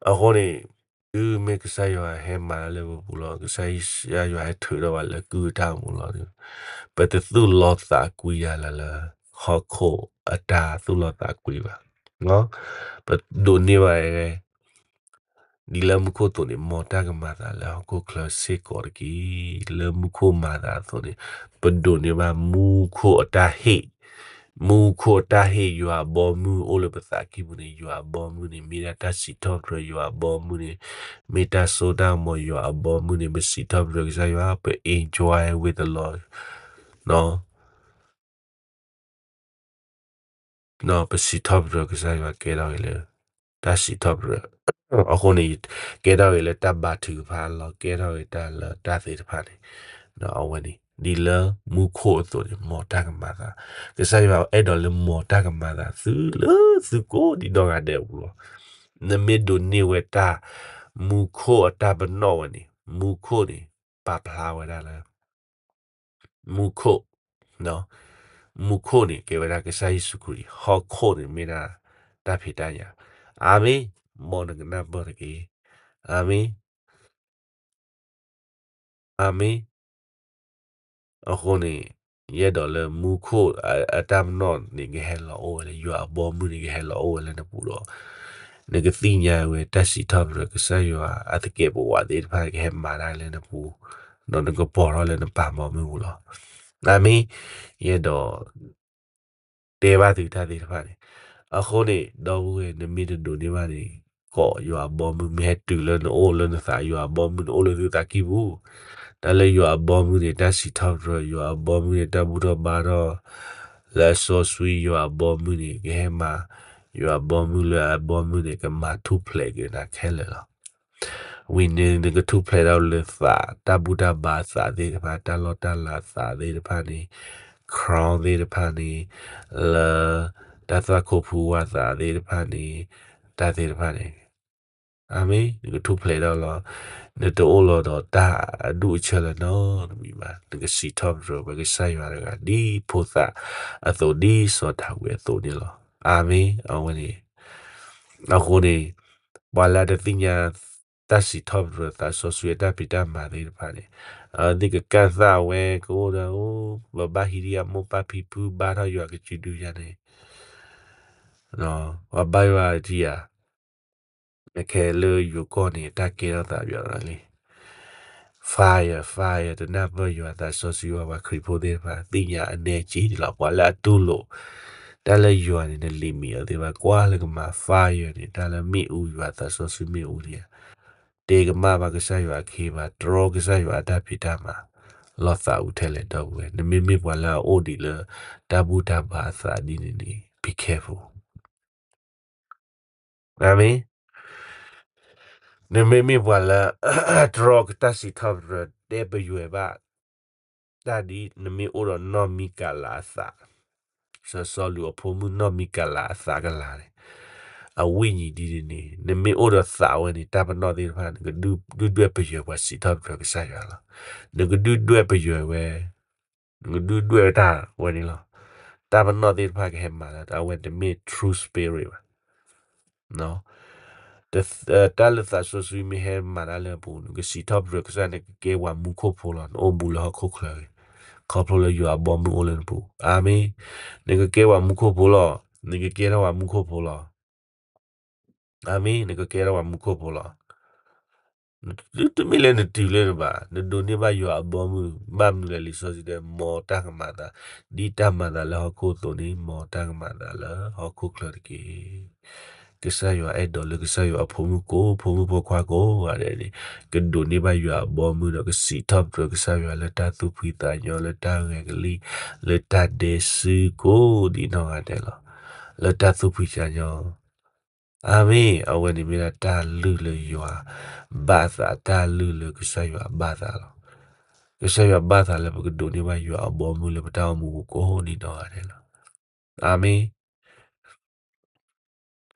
အဃိန့ၣ် တုၤမ့ၢ်ကစၢ်ယွၤဟဲမၤတၢ်လၢပပူၤလီၤ, ကစၢ်ယွၤဟဲထုးထီၣ်ဘၣ်လၢကုၢ်အတၢ်မူလီၤ, ပတသူၣ်လီသးကွံယၤလၢ်လၢ ဟီၣ်ခိၣ်အတၢ်သူၣ်လီသးကွံဘၣ်. ပဒိးန့ၢ်ဘၣ်ဝဲ ဒ်လၢမူခိၣ်အသိးန့ၣ် မ်တၢ်ကမၤသးလၢဟီၣ်ခိၣ်ချၢစ့ၢ်ကီးတက့ၢ်. လၢမူခိၣ်မၤသးအသိးန့ၣ် ပဒိးန့ၢ်ဘၣ်မူခိၣ်အတၢ်ဟ့ၣ်, မူခိၣ်အတၢ်ဟ့ၣ် ယွၤအဘီမုၢ်အိၣ်လၢပသးကံၢ်ပူၤန့ၣ်, ယွၤအဘီမုၢ်န့ၣ် မ့ၢ်ဒၣ်တၢ်စံးထီၣ်ပတြၢၤ, ယွၤအဘီမုၢ်န့ၣ် မ့ၢ်တၢ်စိတၢ်ကမီၤ, ယွၤအဘီမုၢ်န့ၣ် ပစံးထီၣ်ပတြၢၤကစၢ်ယွၤ, ပ enjoy with the Lord ပစံးထီၣ်ပတြၢၤကစၢ်ယွၤ ကဲထီၣ်က့ၤလၢ တၢ်စံးထီၣ်ပတြၢၤ, အဃိန့ၣ် ကဲထီၣ်က့ၤလၢတၢ်ဘါထုကဖၣ်အလီၢ်, ကဲထီၣ်က့ၤတၢ်လၢတၢ်သ့ၣ်တဖၣ်န့ၣ်, အဝဲန့ၣ် ဒ်လၢမူခိၣ်အသိးန့ၣ် မ်တၢ်ကမၤသး, ကစၢ်ယွၤအဲၣ်ဒိးလၢမ်တၢ်ကမၤသး သုလၢသုကိးဒံးနီၢ်ဂၤဒဲးအပူၤလီၤ. နမ့ၢ်ဒိးန့ၢ်ဝဲတၢ် မူခိၣ်အတၢ်ပနီၣ်ဝဲန့ၣ် မူခိၣ်န့ၣ် ပာ်ဖျါဝဲဒၣ်လၢ မူခိၣ်, မူခိၣ်န့ၣ် ကဲဝဲဒၣ်ကစၢ်ယ့ၣ်ၡူးခရံာ်, ဟီၣ်ခိၣ်န့ၣ်မ့ၢ်ဒၣ်တၢ်ဖံးတၢ်ညၣ်, အၤမ့ၣ်, မ်နကနၢ်ပၢၢ်တက့ၢ်. အၤမ့ၣ်, အၤမ့ၣ်. အဃိန့ၣ် ယအဲၣ်ဒိးလၢမူခိၣ်အတၢ်ပနီၣ်န့ၣ် ကဟဲလီၤအိၣ်ဝဲလၢ ယွၤအဘီမုၢ်န့ၣ် ကဟဲလီၤအိၣ်ဝဲလၢနပူၤဒီး နကသ့ၣ်ညါဝဲတၢ်စံးထီၣ်ပတြၢၤ ကစၢ်ယွၤအသကဲးပဝးသ့ၣ်တဖၣ် ကဟဲမၤတၢ်လၢနပူၤ, ဒီးနကပိာ်ထီၣ်လၢနပၢ်ဘီမုၢ်ပူၤလီၤ. အၤမ့ၣ်, ယအဲၣ်ဒိး တဲဘၣ်သုတၢ်သ့ၣ်တဖၣ်န့ၣ်, အဃိန့ၣ် ဒီပုၢ်ဝဲၢ် နမ့ၢ်တဒိးန့ၢ်ဘၣ်န့ၣ် ကိးယွၤအဘီမုၢ် မ့ၢ်ဟဲတုၤလၢနအိၣ်လၢနသး ယွၤအဘီမုၢ်န့ၣ် အိၣ်လၢသုသးကံၢ်ပူၤ, တၢ်လၢယွၤအဘီမုၢ်န့ၣ် တၢ်စံးထီၣ်ပတြၢၤ ယွၤအဘီမုၢ်န့ၣ် တၢ်ဘူၣ်ထီၣ်ဘါထီၣ် လၢအစီဆှံ ယွၤအဘီမုၢ်န့ၣ် ကဟဲမၤ, ယွၤအဘီမုၢ်လၢအဘီမုၢ်န့ၣ် ကမၤထူၣ်ဖျဲးက့ၤနၤခဲလၢာ်လီၤ. ဝံၤန့ၣ် နကထူၣ်ဖျဲးထီၣ်လၢသး တၢ်ဘူၣ်တၢ်ဘါသးသ့ၣ်တဖၣ် တၢ်လီၢ်တၢ်လၤသးသ့ၣ်တဖၣ်န့ၣ် crown သ့ၣ်တဖၣ်န့ၣ် လၢ တၢ်သွၣ်ခိၣ်ဖူဝါသးသ့ၣ်တဖၣ်န့ၣ် တၢ်သ့ၣ်တဖၣ်န့ၣ် အၤမ့ၣ် နကထူၣ်ဖျဲးထီၣ်လီၤ. နတအိၣ်လီၤဒီးတၢ်အဒူၣ်အဆၢလၢၤနီတမံၤဘၣ်. နကစံးထီၣ်ပတြၢၤပှၤကစၢ်ယွၤတဂၤ ဒ်ဖိသၣ်အသိး ဒ်စီၤဒၤဝံးအသိးန့ၣ်လီၤ. အၤမ့ၣ် အဝဲန့ၣ် အဃိန့ၣ် ပှၤလၢအတသ့ၣ်ညါ တၢ်စံးထီၣ်ပတြၢၤသးစီဆှံအတၢ်ဖံးတၢ်မၤသ့ၣ်တဖၣ်န့ၣ် သ့ၣ်ကကၢ်သးဝဲကအိၣ်ဒီး ပဘၣ်ဟံးဒံးအမိၢ်ပၢ်ဖံဖု ဘါထီၣ်ယွၤကစုဒုယၤန့ၣ် ပှၤဘါယွၤတံၤဧါ, အခဲလၢယိၤကီၢ်န့ၣ် တၢ်ကဲထီၣ်သးပှဲၤလီၤလံ. fire fire တနၢ်ပၢၢ်ယွၤသးစီဆှံဝဲ ပှၤခရံာ်ဖိသ့ၣ်တဖၣ် သ့ၣ်ညါအနဲက့ဒ်လီၤ. ပှၤလၢအတူၢ်လိာ် တၢ်လၢယွၤန့ၣ် နလံာ်မံၤအီၤသ့ၣ်တဖၣ် ကွၢ်လၢကမၤ fire န့ၣ် တၢ်လၢမ့ၣ်အူယွၤသးစီဆှံမ့ၣ်အူန့ၣ် တဲကမၣ်ဘၣ်ကစၢ်ယွၤအခ့အပှၤ တြီကစၢ်ယွၤအတၢ်ဖံးတၢ်မၤ လီၤသးအူထဲလဲၣ် ဒီပုၢ်ဝဲၢ်. နမ့မ့ၢ်ပှၤလၢအအိၣ်ဒံးလၢ တၢ်ဘူၣ်တၢ်ဘါအသးဒ်န့ၣ်န့ၣ် be careful. အၤမ့ၣ်. နမ့မ့ၢ်ပှၤလၢ တြီကစၢ်ယွၤတၢ်စံးထီၣ်ပတြၢၤ တဲပယွဲၤဘၣ် တၢ်ဒ်နမ့ၢ်အိၣ်ဒီးနီၢ်မံကၤလၤအသး, စီၤစီလူးအဖိမုၣ်နီၢ်မံကၤလၤအသးကလၤန့ၣ် အဝိညာဉ်ဒ်န့ၣ်န့ၣ် နမ့ၢ်အိၣ်ဒီးသးဝဲန့ၣ် တၢ်ပနီၣ်သ့ၣ်တဖၣ် နကဒုၣ်ဒွဲၣ်ပယွဲၤပှၤစံးထီၣ်ပတြၢၤကစၢ်ယွၤလီၤ. နကဒုၣ်ဒွဲၣ်ပယွဲၤဝဲ နကဒုၣ်ဒွဲၣ်ဝဲတၢ်ဝဲန့ၣ်လီၤ. တၢ်ပနီၣ်သ့ၣ်တဖၣ်ကဟဲမၤလၢ အဝဲတမ့ၢ် true spirit ဘၣ်. တၢ်လၢသးစီဆှံမ့ၢ်ဟဲမၤတၢ်လၢနပူၤ နကစံးထီၣ်ပတြၢၤကစၢ် နကကဲပှၤမူခိၣ်ဖိလီၤ. နအိၣ်ဘူးလၢဟီၣ်ခိၣ်ချၢဂ့ၤ ခီဖျိလၢယွၤအဘီမုၢ်အိၣ်လၢနပူၤ. အၤမ့ၣ်. နကကဲပှၤမူခိၣ်ဖိလီၤ. နကကဲထီၣ်ပှၤမူခိၣ်ဖိလီၤ. အၤမ့ၣ် နကကဲထီၣ်ပှၤမူခိၣ်ဖိလီၤ. တမ့ၢ်လၢနတုၤလၢနဘၣ်, နဒိးန့ၢ်ဘၣ်ယွၤအဘီမုၢ်, ဘၣ်မနုၤလဲၣ် လံာ်စီဆှံတဲ မ်တၢ်ကမၤသး, ဒ်တၢ်မၤသးလၢဟီၣ်ခိၣ်အသိးန့ၣ် မ်တၢ်ကမၤသးလၢဟီၣ်ခိၣ်ချၢတက့ၢ်. ကစၢ်ယွၤအဲၣ်ဒိးလၢကစၢ်ယွၤအဖိမုၣ်ကိး ဖိမုၣ်ဖိခွါကိးဂၤဒဲးန့ၣ် ကဒိးန့ၢ်ဘၣ်ယွၤအဘီအမုၢ်ဒီး ကစံးထီၣ်ပတြၢၤကစၢ်ယွၤလၢတၢ်သူၣ်ဖှံသးညီ လၢတၢ်ဂဲၤကလံၣ် လၢတၢ်ဒဲစုကိးဒ်နီၢ်ဂၤဒဲးလီၤ. လၢတၢ်သူၣ်ဖှံသးညီ အၤမ့ၣ်, အဝဲန့ၣ်မ့ၢ်ဒၣ်တၢ်လုၢ်လၢယွၤဘၣ်သး, တၢ်လုၢ်လၢကစၢ်ယွၤဘၣ်သးလီၤ. ကစၢ်ယွၤဘၣ်သးလၢပကဒိးန့ၢ်ဘၣ်ယွၤအဘီအမုၢ်လၢပတၢ်အိၣ်မူပူၤကိးဒ်နီၢ်ဂၤဒဲးလီၤ. အၤမ့ၣ်.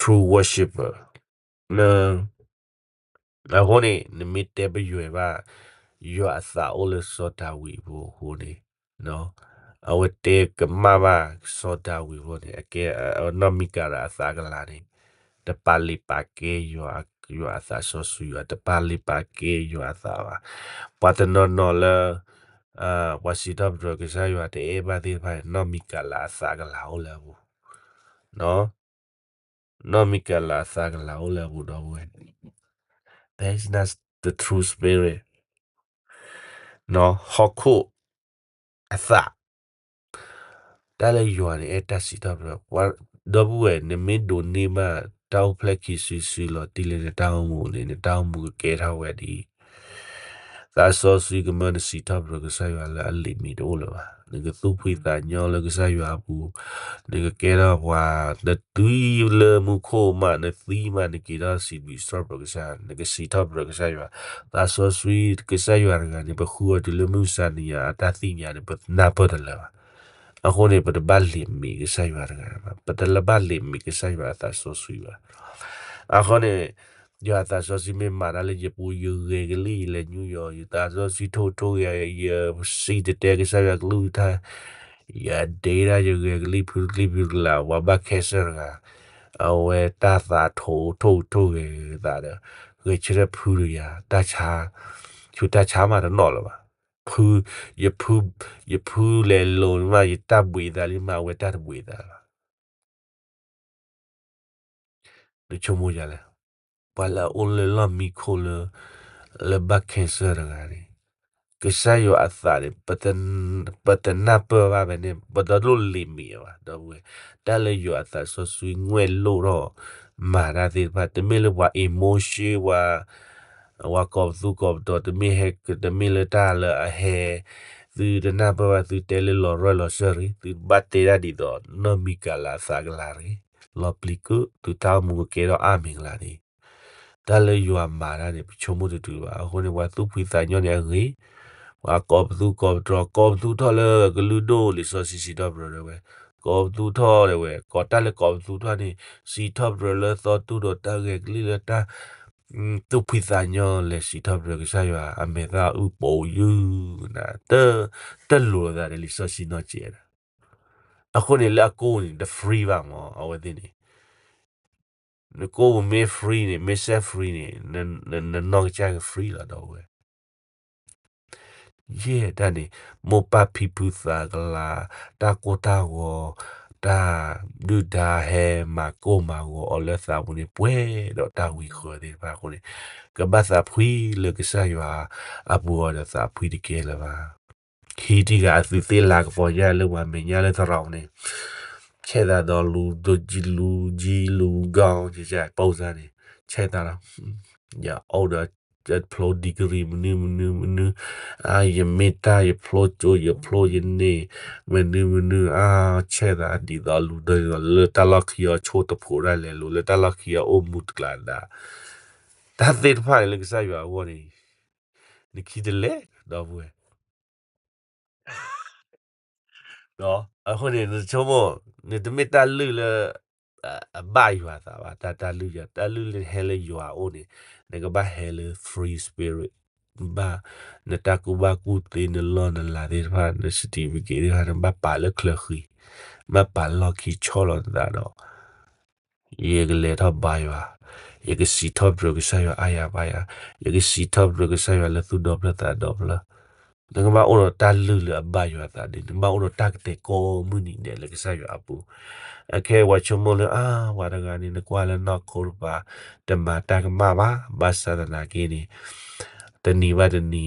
True worshiper. အဃိန့ၣ် နမ့ၢ်တဲပယွဲၢ်ဘၣ် ယွၤအသးအိၣ်လၢစီၤဒၤဝံးအပူၤအဃိန့ၣ်, အဝဲတဲကမၣ်ဘၣ်စီၤဒၤဝံးအဃိန့ၣ် အကဲနီၢ်မံကၤလးအသးကလၤန့ၣ် တပာ်လုၢ်ပာ်ကဲယွၤ, ယွၤအသးစီဆှံဘၣ်, တပာ်လုၢ်ပာ်ကဲယွၤအသးဘၣ်. ပှၤတနီၤနီၤလၢ ပှၤစံးထီၣ်ပတြၢၤကစၢ်ယွၤတအဲၣ်ဘၣ်သ့ၣ်တဖၣ်န့ၣ် နီၢ်မံကၤလးအသးကလၤအိၣ်လၢအပူၤ, နီၢ်မံကၤလးအသးကလၤအိၣ်လၢအပူၤ ဒီပုၢ်ဝဲၢ်, that is not the true spirit. ဟီၣ်ခိၣ်အသး တၢ်လၢယွၤန့ၣ် အဲၣ်တၢ်စံးထီၣ်ပတြၢၤ, ဒီပုၢ်ဝဲၢ် နမ့ၢ်ဒိးန့ၢ်ဘၣ်တၢ်အိၣ်ဖျဲၣ်ခံစုတစုလီၤတံၢ်လၢနတၢ်အိၣ်မူန့ၣ် နတၢ်အိၣ်မူကကဲထီၣ်ဝဲဒ်အံၤ, သးစီဆှံကမၢနစံးထီၣ်ပတြၢၤကစၢ်ယွၤလၢအလံာ်မံၤတအိၣ်လၢၤဘၣ်. နကသူၣ်ဖှံသးညီလၢကစၢ်ယွၤအပူၤ, နကကဲထီၣ်ပှၤ နတုၤလၢမူခိၣ်မး နသံမး နက့ၤထီၣ်စံးဘျုးစံးထီၣ်ပတြၢၤကစၢ်, နကစံးထီၣ်ပတြၢၤကစၢ်ယွၤ, သးစီဆှံကစၢ်ယွၤတဂၤန့ၣ် ပဃုအီၤတုၤလၢမုၢ်မဆါတနံၤညါ အတၢ်သ့ၣ်ညါန့ၣ် ပနၢ်ပၢၢ်တလၢာ်ဘၣ်. အဃိန့ၣ် ပတဘၣ်လံာ်မံၤကစၢ်ယွၤတဂၤဘၣ်, ပတဘၣ်လံာ်မံၤကစၢ်ယွၤအသးစီဆှံဘၣ်. အဃိန့ၣ် ယွၤအသးစီဆှံမ့ၢ်မၤတၢ်လၢယပူၤ ယဂဲၤကလံၣ် ယလဲၤညူယီၤ ယသးစီဆှံထိၣ်ထိၣ်ဂဲၤ ယစံၣ်တဲၤတဲကစၢ်ယွၤကလုၢ်ကထါ, ယဒ့ဒၣ်ယဂဲၤကလံၣ် ဖုတကလံၣ်ဖုတကလး ပှၤဘၣ်ခဲစၢၣ်တဂၤ, အဝဲတၢ်သးထိၣ်ထိၣ်ထိၣ်ဂဲၤသးဒီး ဂဲၤဆၢထၢၣ်ဖုဒီးယၤ တၢ်ဆါ, ဆူတၢ်ဆါမးတနီၤလၢၤဘၣ်. ဖု, ယဖု, ယဖုလဲၤလိၤမး ယတၢ်ဘှံးသးလံမး အဝဲတၢ်တဘှံးသးလၢၤဘၣ်. နဆိကမိၣ်ယၤလဲၣ်, ပှၤလၢအအိၣ်လၢလီၢ်မံခိၣ်လၢ လၢဘၣ် cancer တဂၤန့ၣ်, ကစၢ်ယွၤအသးန့ၣ် ပတနၢ်ပၢၢ်ဘၣ်ဖဲန့ၣ် ပတလိၣ်လံာ်မံၤအီၤဘၣ် ဒီပုၢ်ဝဲၢ်, တၢ်လၢယွၤအသးစီဆှံငွဲၣ်လိၣ်ထီၣ် မၤတၢ်သ့ၣ်တဖၣ် တမ့ၢ်လၢပှၤ emotion ပှၤ ပှၤကိးပသူကိးပတီၤ တမ့ၢ်ဟဲ တမ့ၢ်လၢတၢ်လၢအဟဲ သုတနၢ်ပၢၢ်ဘၣ်သုတဲလၢလီၤရၢၢ်လီၤစၢၢ်တဂ့ၤ, သုဘၣ်တဲဒၣ်ဒ်သိး နီၢ်မံကၤလးအသးကလၤတဂ့ၤ, လီၤပျံၤကု သုတၢ်အိၣ်မူကကဲထီၣ်အါမံၤကလၤန့ၣ်, တၢ်လၢယွၤမၤတၢ်န့ၣ် ပဆိကမိၣ်တတုၤဘၣ်. အဃိန့ၣ် ပှၤသူၣ်ဖှံသးညီန့ၣ်အဂ့ၤ, ပှၤကိးပသူကိးပတီၤ ကိးပသူထီၣ်လၢကလုၢ်ဒိၣ် လံာ်စီဆှံစံးထီၣ်ပတြၢၤဒၣ်ဝဲ, ကိးပသူထီၣ်ဒၣ်ဝဲ ကိးတၢ်လၢကိးပသူထီၣ်န့ၣ် စံးထီၣ်ပတြၢၤလၢသီတူၢ်ဒီးတၢ်ဂဲၤကလံၣ်လၢတၢ် သူၣ်ဖှံသးညီ လဲၤစံးထီၣ်ပတြၢၤကစၢ်ယွၤ အမဲာ်သၣ်အုၣ်ပိာ်ယုၢ်နၤ, တ တလိၤသးဒီးလံာ်စီဆှံနီတစဲးဒီး, အဃိန့ၣ် လၢအကိၢ်န့ၣ် တ free ဘၣ်မး အဝဲသ့ၣ်န့ၣ်, နကိၢ်ပူၤမ့ၢ် free န့ၣ် မ့ၢ်စဲး free န့ၣ် နနီၢ်ကစၢ်က free လီၤ ဒီပုၢ်ဝဲၢ် ယဲၢ်တၢ်န့ၣ် မိၢ်ပၢ်ဖံဖုသးကလၤ, တၢ်ကိၢ်တၢ်ဂီၤ, တၢ်ဒုၣ်ဒါဟဲမၤကိၢ်မၤဂီၤအီၤလၢသးပူၤန့ၣ် ပှဲၤဒီးတၢ်ဝံဃၢၤသ့ၣ်တဖၣ်အဃိန့ၣ်, ကဘၣ်သးဖှံလၢကစၢ်ယွၤအပူၤအီၤဒီးသးဖှံတကဲလၢၤဘၣ်. ဟံးတံၢ်ဂၤအသုးသ့ၣ်လၤကပီၤညါလၢပှၤမဲာ်ညါလၢသရိာ်န့ၣ်, ဆဲးသးဒီးလူၤဒိကံလူၤကံလူၤဂီၤ ကကပူၤစၢ်န့ၣ်, ဆဲးသးဒီး ယအိၣ်ဒီး ဖျိ degree မနုၤမနုၤမနုၤ, အါ ယမ့ၢ်တၢ် ယဖျိကၠိ ယဖျိယန့ၢ် မနုၤမနုၤ အါ ဆဲးသးဒ်သိးလူၤဒိကံ လၢတၢ်လီၢ်ခံအီၤဆိတဖိးဒၣ်လဲာ် လူၤလၢတၢ်လီၢ်ခံအီၤအိၣ်မူတကျးဒၣ်, တၢ်သ့ၣ်တဖၣ်န့ၣ်လၢကစၢ်ယွၤအဂီၢ်န့ၣ် နခံတလဲၣ် ဒီပုၢ်ဝဲၢ် အဃိန့ၣ် နဆိကမိၣ် နတမ့ၢ်တၢ်လုၢ်လၢ အဘၣ်ယွၤသးဘၣ်, တၢ်တၢ်လုၢ်ယွၤ တၢ်လုၢ်လၢဟဲလၢယွၤအအိၣ်န့ၣ် နကဘၣ်ဟဲလၢ free spirit, ဘၣ် နတၢ်ကူၣ်ဘၣ်ကူၣ်သ့ နလီၢ်နလၤသ့ၣ်တဖၣ် န certificate သ့ၣ်တဖၣ် နဘၣ်ပာ်လၢချၢဃံ, ဘၣ်ပာ်လီၢ်ခံဆီၣ်လီၤနသးဒီး ယကလဲၤထီၣ်ဘါယွၤ, ယကစံးထီၣ်ပတြၢၤကစၢ်ယွၤအါယၤဘၣ်ယၤ, ယကစံးထီၣ်ပတြၢၤကစၢ်ယွၤလၢသူၣ်ဒီဖျၢၣ်သးဒီဖျၢၣ်, နကဘၣ်အိၣ်ဒီးတၢ်လုၢ်လၢအဘၣ်ယွၤသးဒ်န့ၣ်, နဘၣ်အိၣ်ဒီးတၢ်ကတဲာ်ကီမုၢ်နံၤဒဲးလၢကစၢ်ယွၤအပူၤ, အခဲအံၤပှၤဆိကမိၣ်လၢ အါ ပှၤတဂၤန့ၣ် နကွၢ်လၢနီၢ်ခိတပၤ တမၤတၢ်ကမၣ်ဘၣ်, ဘၣ်ဆၣ်သနာ်က့န့ၣ် တနံၤဘၣ်တနံၤ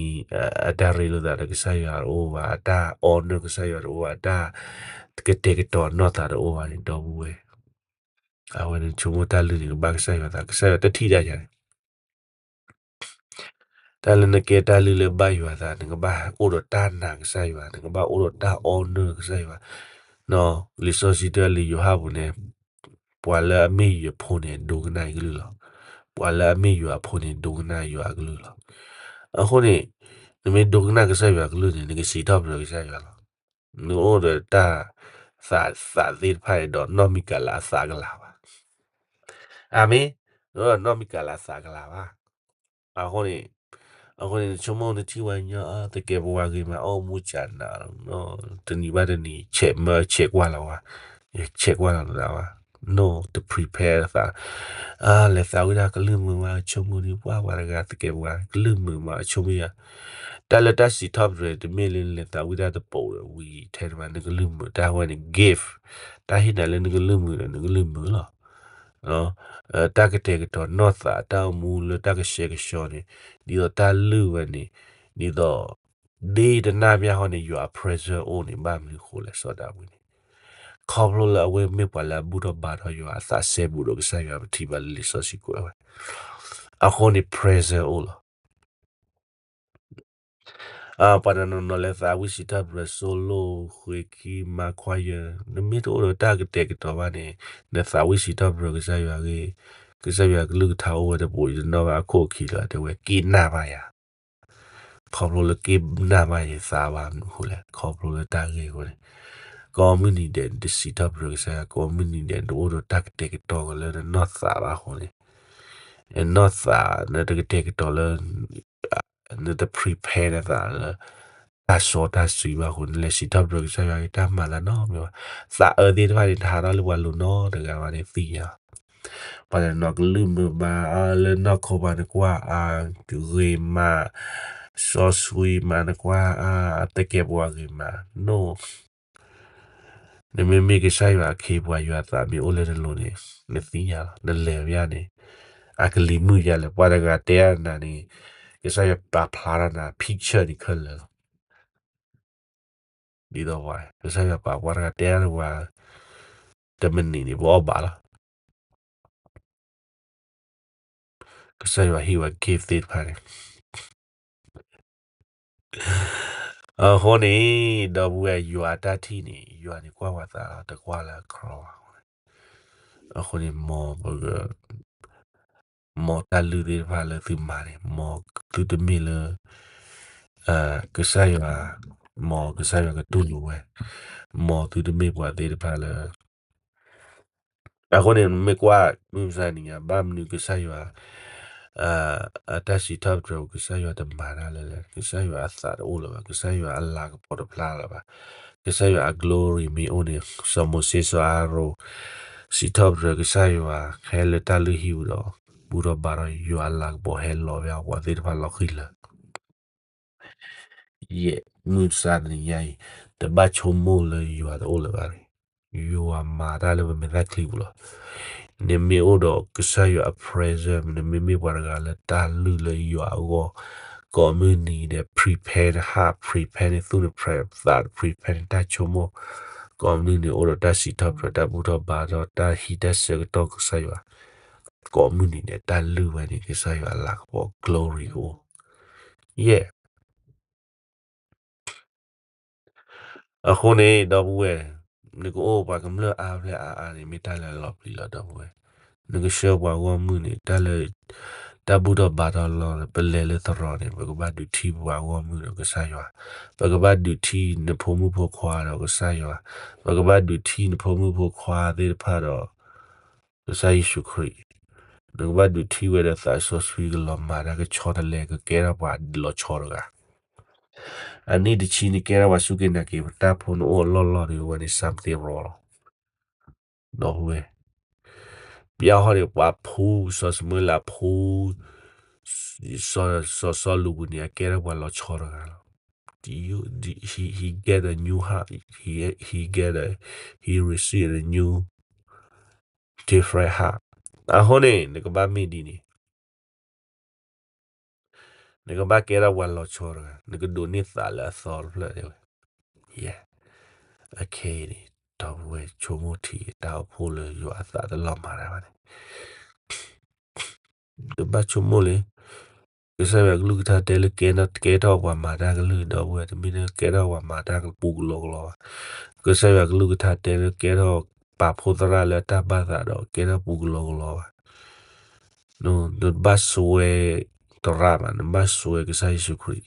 အတၢ်ရ့လိာ်သးဒီးကစၢ်ယွၤတအိၣ်ဘၣ်, အတၢ်အီနုၢ်ကစၢ်ယွၤတအိၣ်ဘၣ်, အတၢ်ကတဲာ်ကတီၤနီၢ်သးတအိၣ်ဘၣ်န့ၣ် ဒီပုၢ်ဝဲၢ် အဝဲန့ၣ်ဆိကမိၣ်တၢ်လုၢ်န့ၣ် ကဘၣ်ကစၢ်ယွၤသး ကစၢ်ယွၤတထံၣ်တၢ်ယၤန့ၣ် တၢ်လၢနကဲတၢ်လုၢ်လၢဘၣ်ယွၤသး နကဘၣ်အိၣ်ဒီးတၢ်နာ်ကစၢ်ယွၤ နကဘၣ်အိၣ်ဒီးတၢ် honor ကစၢ်ယွၤ, လံာ်စီဆှံတဲလံာ်ယိၤဟၣ်ပူၤန့ၣ်, ပှၤလၢအမ့ၢ်ယွၤဖိန့ၣ် ဒိကနၣ်ယကလုၢ်လီၤ. ပှၤလၢအမ့ၢ်ယွၤအဖိန့ၣ် ဒိကနၣ်ယွၤအကလုၢ်လီၤ. အဃိန့ၣ်, နမ့ၢ်ဒိကနၣ်ကစၢ်ယွၤအကလုၢ်န့ၣ် နကစံးထီၣ်ပတြၢၤကစၢ်ယွၤလီၤ. နအိၣ်ဒီးတၢ်သးသးသ့ၣ်တဖၣ်န့ၣ်ဒီး နီၢ်မံၤကလးအသးကလၤဘၣ်. အၤမ့ၣ်, နအိၣ်ဒီးနီၢ်မံၤကလးအသးကလၤဘၣ်. အဃိန့ၣ်, အဃိန့ၣ် နဆိကမိၣ်နထံၣ်ဝဲညီ သကဲးပဝးဂ့ၤမး အိၣ်မူစၢ်နး, တနံၤဘၣ်တနံၤ ဆဲးမၢဆဲးကွၢ်လီၤဝဲ, ဆဲးကွၢ်လီၤနသးဝဲ, နအိၣ်တ prepare သး, လဲၤသးဝံၣ်တၢ်ကလုၢ်မုာ်မး ဆိကမိၣ်ဒ်ပှၤပှၤတဂၤ သကဲးပဝးကလုၢ်မုာ်မး ဆိကမိၣ်ယၤ, တၢ်လၢတၢ်စံးထီၣ်ပတြၢၤ တမ့ၢ်လၢနလဲၤသးဝံၣ်တၢ်တပိာ်ဒီးဝံၤထဲန့ၣ်ဘၣ် နကလုၢ်မုာ် တၢ်ဝဲန့ၣ် gift, တၢ်ဟ့ၣ်နၤလၢနကလုၢ်မုာ်ဒီး နကလုၢ်မုာ်လီၤ. တၢ်ကတဲာ်ကတီၤနီၢ်သး တၢ်အိၣ်မူလၢတၢ်ကဆှဲကဆှီန့ၣ်, ဒ်သိးတၢ်လုၢ်ဝဲန့ၣ်, ဒ်သိး ဒ်တနၢ်ပျၢ်ဟီန့ၣ် ယွၤအ presence အိၣ်န့ၣ် ဘၣ်မနုၤဃိလဲၣ် စီၤဒၤဝံးန့ၣ်, ခီဖျိလၢအဝဲမ့ၢ်ပှၤလၢအဘူၣ်ထီၣ်ဘါထီၣ်ယွၤ အသးစဲဘူးဒီးကစၢ်ယွၤ ပထံၣ်ဘၣ်လၢလံာ်စီဆှံကွဲးဝဲ, အဃိန့ၣ် presence အိၣ်လီၤ. ပှၤတနီၤနီၤလဲၤသးဝံၣ်စံးထီၣ်ပတြၢၤ solo ဃ့ခံ မၤ choir, နမ့ၢ်တအိၣ်ဒီးတၢ်ကတဲာ်ကတီၤဘၣ်န့ၣ်, နသးဝံၣ်စံးထီၣ်ပတြၢၤကစၢ်ယွၤဂ့ၤ, ကစၢ်ယွၤကလုၢ်ကထါအိၣ်ဝဲတပိၤ ယတနီၣ်ဘၣ်အခိၣ်အခံလၢၤ တဲဝဲ က့ၣ်နၢ်ဘၣ်ယၤ, ခီဖျိလၢက့ၣ်နၢ်ဘၣ်ယၤသးဘၣ်မနုၤဃိလဲၣ် ခီဖျိလၢတၢ်ဂ့ၢ်အဃိန့ၣ်, ကိးမုၢ်နံၤဒဲး နတစံးထီၣ်ပတြၢၤကစၢ်ယွၤ ကိးမုၢ်နံၤဒဲး နတအိၣ်ဒီးတၢ်ကတဲာ်ကတီၤကလၢနနီၢ်သးဘၣ်အဃိန့ၣ်, နီၢ်သး နတကတဲာ်ကတီၤလၢ နတ prepare နသးလၢ တၢ်စီတၢ်ဆှံဘၣ်အဃိန့ၣ် လဲၤစံးထီၣ်ပတြၢၤကစၢ်ယွၤဂ့ၤ တၢ်မၤသးနီတမံၤဘၣ်, သးအၢသ့ၣ်တဖၣ်န့ၣ် တဟးထီၣ်လၢပှၤလိၤနီတဂၤဘၣ်န့ၣ်သ့ၣ်ညါ, ပှၤတနီၤကလုၢ်မုာ်မး လၢနီၢ်ခိပှၤနကွၢ်အါ ဂ့ၤမး, စီဆှံမးနကွၢ်အါ သကဲးပဝးဂ့ၤမး, နအိၣ် နမ့မ့ၢ်ကစၢ်ယွၤအခ့အပှၤ ယွၤသးမ့ၢ်အိၣ်လၢနလိၤန့ၣ် နသ့ၣ်ညါလီၤ နလဲၤဝဲန့ၣ်, အကလံၤမုၢ်ယါလဲၣ် ပှၤတဂၤတဲနၤန့ၣ်, ကစၢ်ယွၤပာ်ဖျါထီၣ်နၤ picture န့ၣ်ခဲလၢာ်လီၤ. ဒ်သိးပှၤ ကစၢ်ယွၤပာ်ပှၤတဂၤတဲနၤပှၤ တမံၤန့ၣ် ပအီၣ်ဘၣ်လီၤ. ကစၢ်ယွၤဟ့ၣ်ဝဲ gift သ့ၣ်တဖၣ်န့ၣ် အဃိန့ၣ် ဒီပုၢ်ဝဲၢ် ယွၤအတၢ်ထံၣ်န့ၣ် ယွၤန့ၣ်ကွၢ်ပှၤသးလီၤ တကွၢ်လၢအခီဘၣ်. အဃိန့ၣ် မ်ပက မ်တၢ်လုၢ်သ့ၣ်တဖၣ်လၢသုမၤန့ၣ် မ်သုတမ့ၢ်လၢ ကစၢ်ယွၤ, မ်ကစၢ်ယွၤကတူၢ်လိာ်ဝဲ, မ်သုတမ့ၢ်ပှၤသ့ၣ်တဖၣ်လၢ အဃိန့ၣ် မ့ၢ်ကွၢ်မုၢ်မဆါတနံၤညါ ဘၣ်မနုၤကစၢ်ယွၤ အတၢ်စံးထီၣ်ပတြၢၤ ကစၢ်ယွၤတမၤတၢ်လၢလဲၣ်, ကစၢ်ယွၤအသးတအိၣ်လၢၤဘၣ်, ကစၢ်ယွၤအလၤကပီၤတဖျါလၢၤဘၣ်, ကစၢ်ယွၤအ glory မ့ၢ်အိၣ်န့ၣ် စီၤမိၤၡ့စီၤအၤဟရိၣ် စံးထီၣ်ပတြၢၤကစၢ်ယွၤ ဟဲလၢတၢ်လုၢ်ဟံၣ်ပူၤဒီး ဘူၣ်ထီၣ်ဘါထီၣ် ယွၤအလၤကပီၤဟဲလီၤဝဲအပှၤသ့ၣ်တဖၣ်လီၤဃံၤလၢာ် ယဲၢ်မုၢ်မဆါတနံၤညါအံၤ တဘၣ်ဆိကမိၣ်လၢယွၤတအိၣ်လၢၤဘၣ်န့ၣ်, ယွၤမၤတၢ်လၢပမဲာ်ချံပူၤလီၤ. နမ့ၢ်အိၣ်ဒီးကစၢ်ယွၤအ presence နမ့မ့ၢ်ပှၤတဂၤလၢတၢ်လုၢ်လၢယွၤအဂီၢ်, ကိးမုၢ်နံၤဒဲး prepare နဟး prepare နသူၣ်န prepare နသး prepare နတၢ်ဆိကမိၣ်, ကိးမုၢ်နံၤန့ၣ်အိၣ်ဒီးတၢ်စံးထီၣ်ပတြၢၤ တၢ်ဘူၣ်ထီၣ်ဘါထီၣ် တၢ်ဟံးတၢ်ဆၢကတီၢ်ကစၢ်ယွၤ, ကိးမုၢ်နံၤဒဲး တၢ်လုၢ်ဝဲန့ၣ် ကစၢ်ယွၤအလၤကပီၤ glory ကအိၣ်, ယဲၢ် အဃိန့ၣ် ဒီပုၢ်ဝဲၢ်, နကအိၣ်ပှၤကမျၢၢ်အါဖျဲၣ်အါအါန့ၣ် မ့ၢ်တၢ်လၢအလီၤပျံၤလီၤ ဒီပုၢ်ဝဲၢ်, နကဆှၢပှၤဂီၢ်မုၢ်န့ၣ် တၢ်လၢ တၢ်ဘူၣ်ထီၣ်ဘါထီၣ်လီၢ် ပလဲၤလၢသရိာ်န့ၣ် ပကဘၣ်ဒုးထံၣ်ပှၤဂီၢ်မုၢ်ဒီးကစၢ်ယွၤ, ပကဘၣ်ဒုးထံၣ်နဖိမုၣ်ဖိခွါဒီးကစၢ်ယွၤ, ပကဘၣ်ဒုးထံၣ်နဖိမုၣ်ဖိခွါသ့ၣ်တဖၣ်ဒီး ကစၢ်ယ့ၣ်ၡူးခရံာ်, နကဘၣ်ဒုးထံၣ်ဝဲဒီးသးစီဆှံကလီၤမၤတၢ် ကဆီတလဲ ကကဲထီၣ်ပှၤလီၤဆီတဂၤ, အနံၣ်တဆံနကဲထီၣ်ပှၤစူၢ်က့ၤနာ်က့ၤ ပတၢ်ဖိနအိၣ်အလီၢ်လီၢ်ဒီးဝဲန့ၣ် something wrong လီၤ. ဒီပုၢ်ဝဲၢ်, ပျဲဟီၣ်ဒီးပှၤဖှူ စီၤၡမူၤအ့လးဖှူ စီၤစီလူးပူၤန့ၣ် အကဲထီၣ်ပှၤလီၤဆီတဂၤလီၤ. he, he get a new heart, he, he get a, he receive a new different heart. အဃိန့ၣ် နကဘၣ်မ့ၢ်ဒ်န့ၣ် နကဘၣ်ကဲထီၣ်ပှၤလီၤဆီတဂၤ, နကဒိးန့ၢ်သးလၢအသီတဖျၢၣ်ဝဲ, ယဲၢ်, အခဲအံၤန့ၣ် ဒီပုၢ်ဝဲၢ်ဆိကမိၣ်ထံး တၢ်အိၣ်ဖှိၣ်လၢယွၤအသးတလီၤမၤတၢ်ဘၣ်န့ၣ် တဘၣ်ဆိကမိၣ်လၢ ကစၢ်ယွၤကလုၢ်ကထါတဲလၢကဲထီၣ် ကဲထီၣ်ပှၤမၤတၢ်ကလုၢ် ဒီပုၢ်ဝဲၢ် တမ့ၢ်လၢကဲထီၣ်ပှၤမၤတၢ်ပူၤကလီကလီဘၣ်. ကစၢ်ယွၤကလုၢ်ကထါတဲလၢကဲထီၣ်ပာ်ဖှိၣ်သရၣ်လၢအတၢ်ဘၣ်သးဒီးကဲထီၣ်ပူၤကလီကလီဘၣ်. နတဘၣ်စွဲသရၣ်ဘၣ်, နဘၣ်စွဲကစၢ်ယ့ၣ်ၡူးခရံာ်.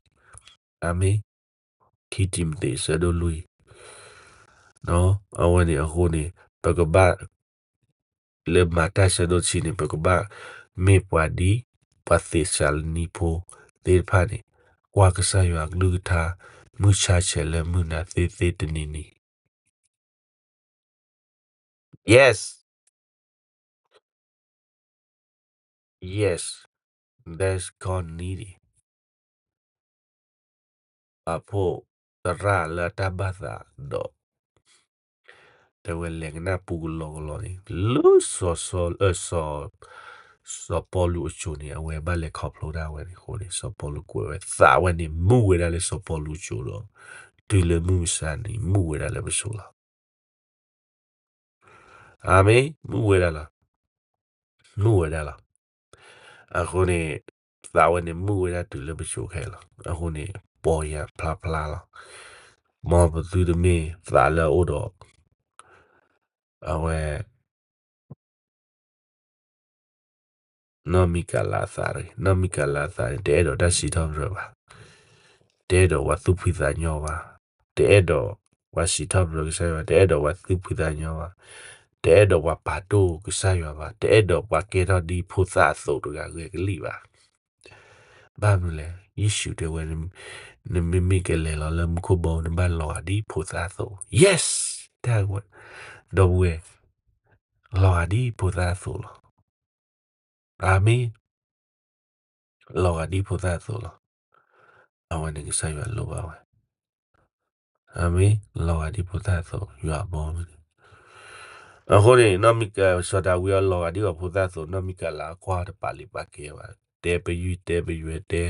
အၤမ့ၣ်. ခံတံၤမသ့း ဆၢဒိၣ်လွံၢ်. အဝဲန့ၣ်အဃိန့ၣ် ပကဘၣ် လၢမၤတၢ်ဆၢဒိၣ်တဆံန့ၣ် ပကဘၣ်မ့ၢ်ပှၤဒ် ပှၤသ့းစၤလနံဖိသ့ၣ်တဖၣ်န့ၣ် ကွၢ်ကစၢ်ယွၤကလုၢ်ကထါ မုၢ်ဆါဆဲးလၢမုၢ်နၤသ့သ့တနံၤနံၤ. Yes. Yes. That's God needed. ပာ်ဖှိၣ်သရၣ်လၢအတၢ်ဘၣ်သးဒီး တဲဝဲလဲၤကနၣ်ပူၤကလီကလီန့ၣ် လၢစီၤစီၤ စီၤပီလူးအစိၤန့ၣ် အဝဲဘၣ်လဲၤခီဖျိတၢ်ဝဲန့ၣ်အဃိန့ၣ် စီၤပီလူးကွဲးဝဲ သးဝဲန့ၣ်မူဝဲဒၣ်လၢစီၤပီလူးအစိၤဒီး တုၤလၢမုၢ်မဆါန့ၣ် မူဝဲဒၣ်လၢပစိၤလီၤ. အၤမ့ၣ်, မူဝဲဒၣ်လီၤ. မူဝဲဒၣ်လီၤ. အဃိန့ၣ် သးဝဲန့ၣ်မူဝဲဒၣ်တုၤလၢပစိၤခဲလီၤ. အဃိန့ၣ် ပီၢ်ယၢ်ဖျါဖျါလီၤ. မ်ပသုတမ့ၢ်သးလၢအအိၣ်ဒီး အဝဲ နီၢ်မံကၤလးအသးတဂ့ၤ. နီၢ်မံကၤလးအသးန့ၣ် တအဲၣ်ဒိးတၢ်စံးထီၣ်ပတြၢၤဘၣ်. တအဲၣ်ဒိးပှၤသူၣ်ဖှံသးညီဘၣ်. တအဲၣ်ဒိးပှၤစံးထီၣ်ပတြၢၤကစၢ်ယွၤ, တအဲၣ်ဒိးပှၤသူၣ်ဖှံသးညီဘၣ်. တအဲၣ်ဒိးပှၤပာ်ဒိၣ်ကစၢ်ယွၤဘၣ်. တအဲၣ်ဒိးပှၤကဲထီၣ်ဒ်ဖိသၣ်အသိးတဂၤဂဲၤကလံၣ်ဘၣ်. ဘၣ်မနုၤလဲၣ်, ယ့ၣ်ၡူးတဲဝဲ, နမ့မ့ၢ်ကလဲၤလီၤလၢမူခိၣ်ဘီ နဘၣ်လီၤဂာ်ဒ်ဖိသၣ်အသိး. Yes! တဲဝဲ, ဒီပုၢ်ဝဲၢ်, လီၤဂာ်ဒ်ဖိသၣ်အသိးလီၤ. အၤမ့ၣ်. လီၤဂာ်ဒ်ဖိသၣ်အသိးလီၤ. အဝဲန့ၣ်ကစၢ်ယွၤလိၣ်ဘၣ်ဝဲ. အၤမ့ၣ်, လီၤဂာ်ဒ်ဖိသၣ်အသိး, ယွၤအဘီမုၢ်န့ၣ်. အဃိန့ၣ် နီၢ်မံကၤ စီၤဒၤဝံးအလီၤဂာ်ဒ်အဖိသၣ်အသိး, နီၢ်မံကၤလးအကွၢ်တပာ်လုၢ်ပာ်ကဲဘၣ်, တဲပယုၢ်တဲပယွဲတဲ,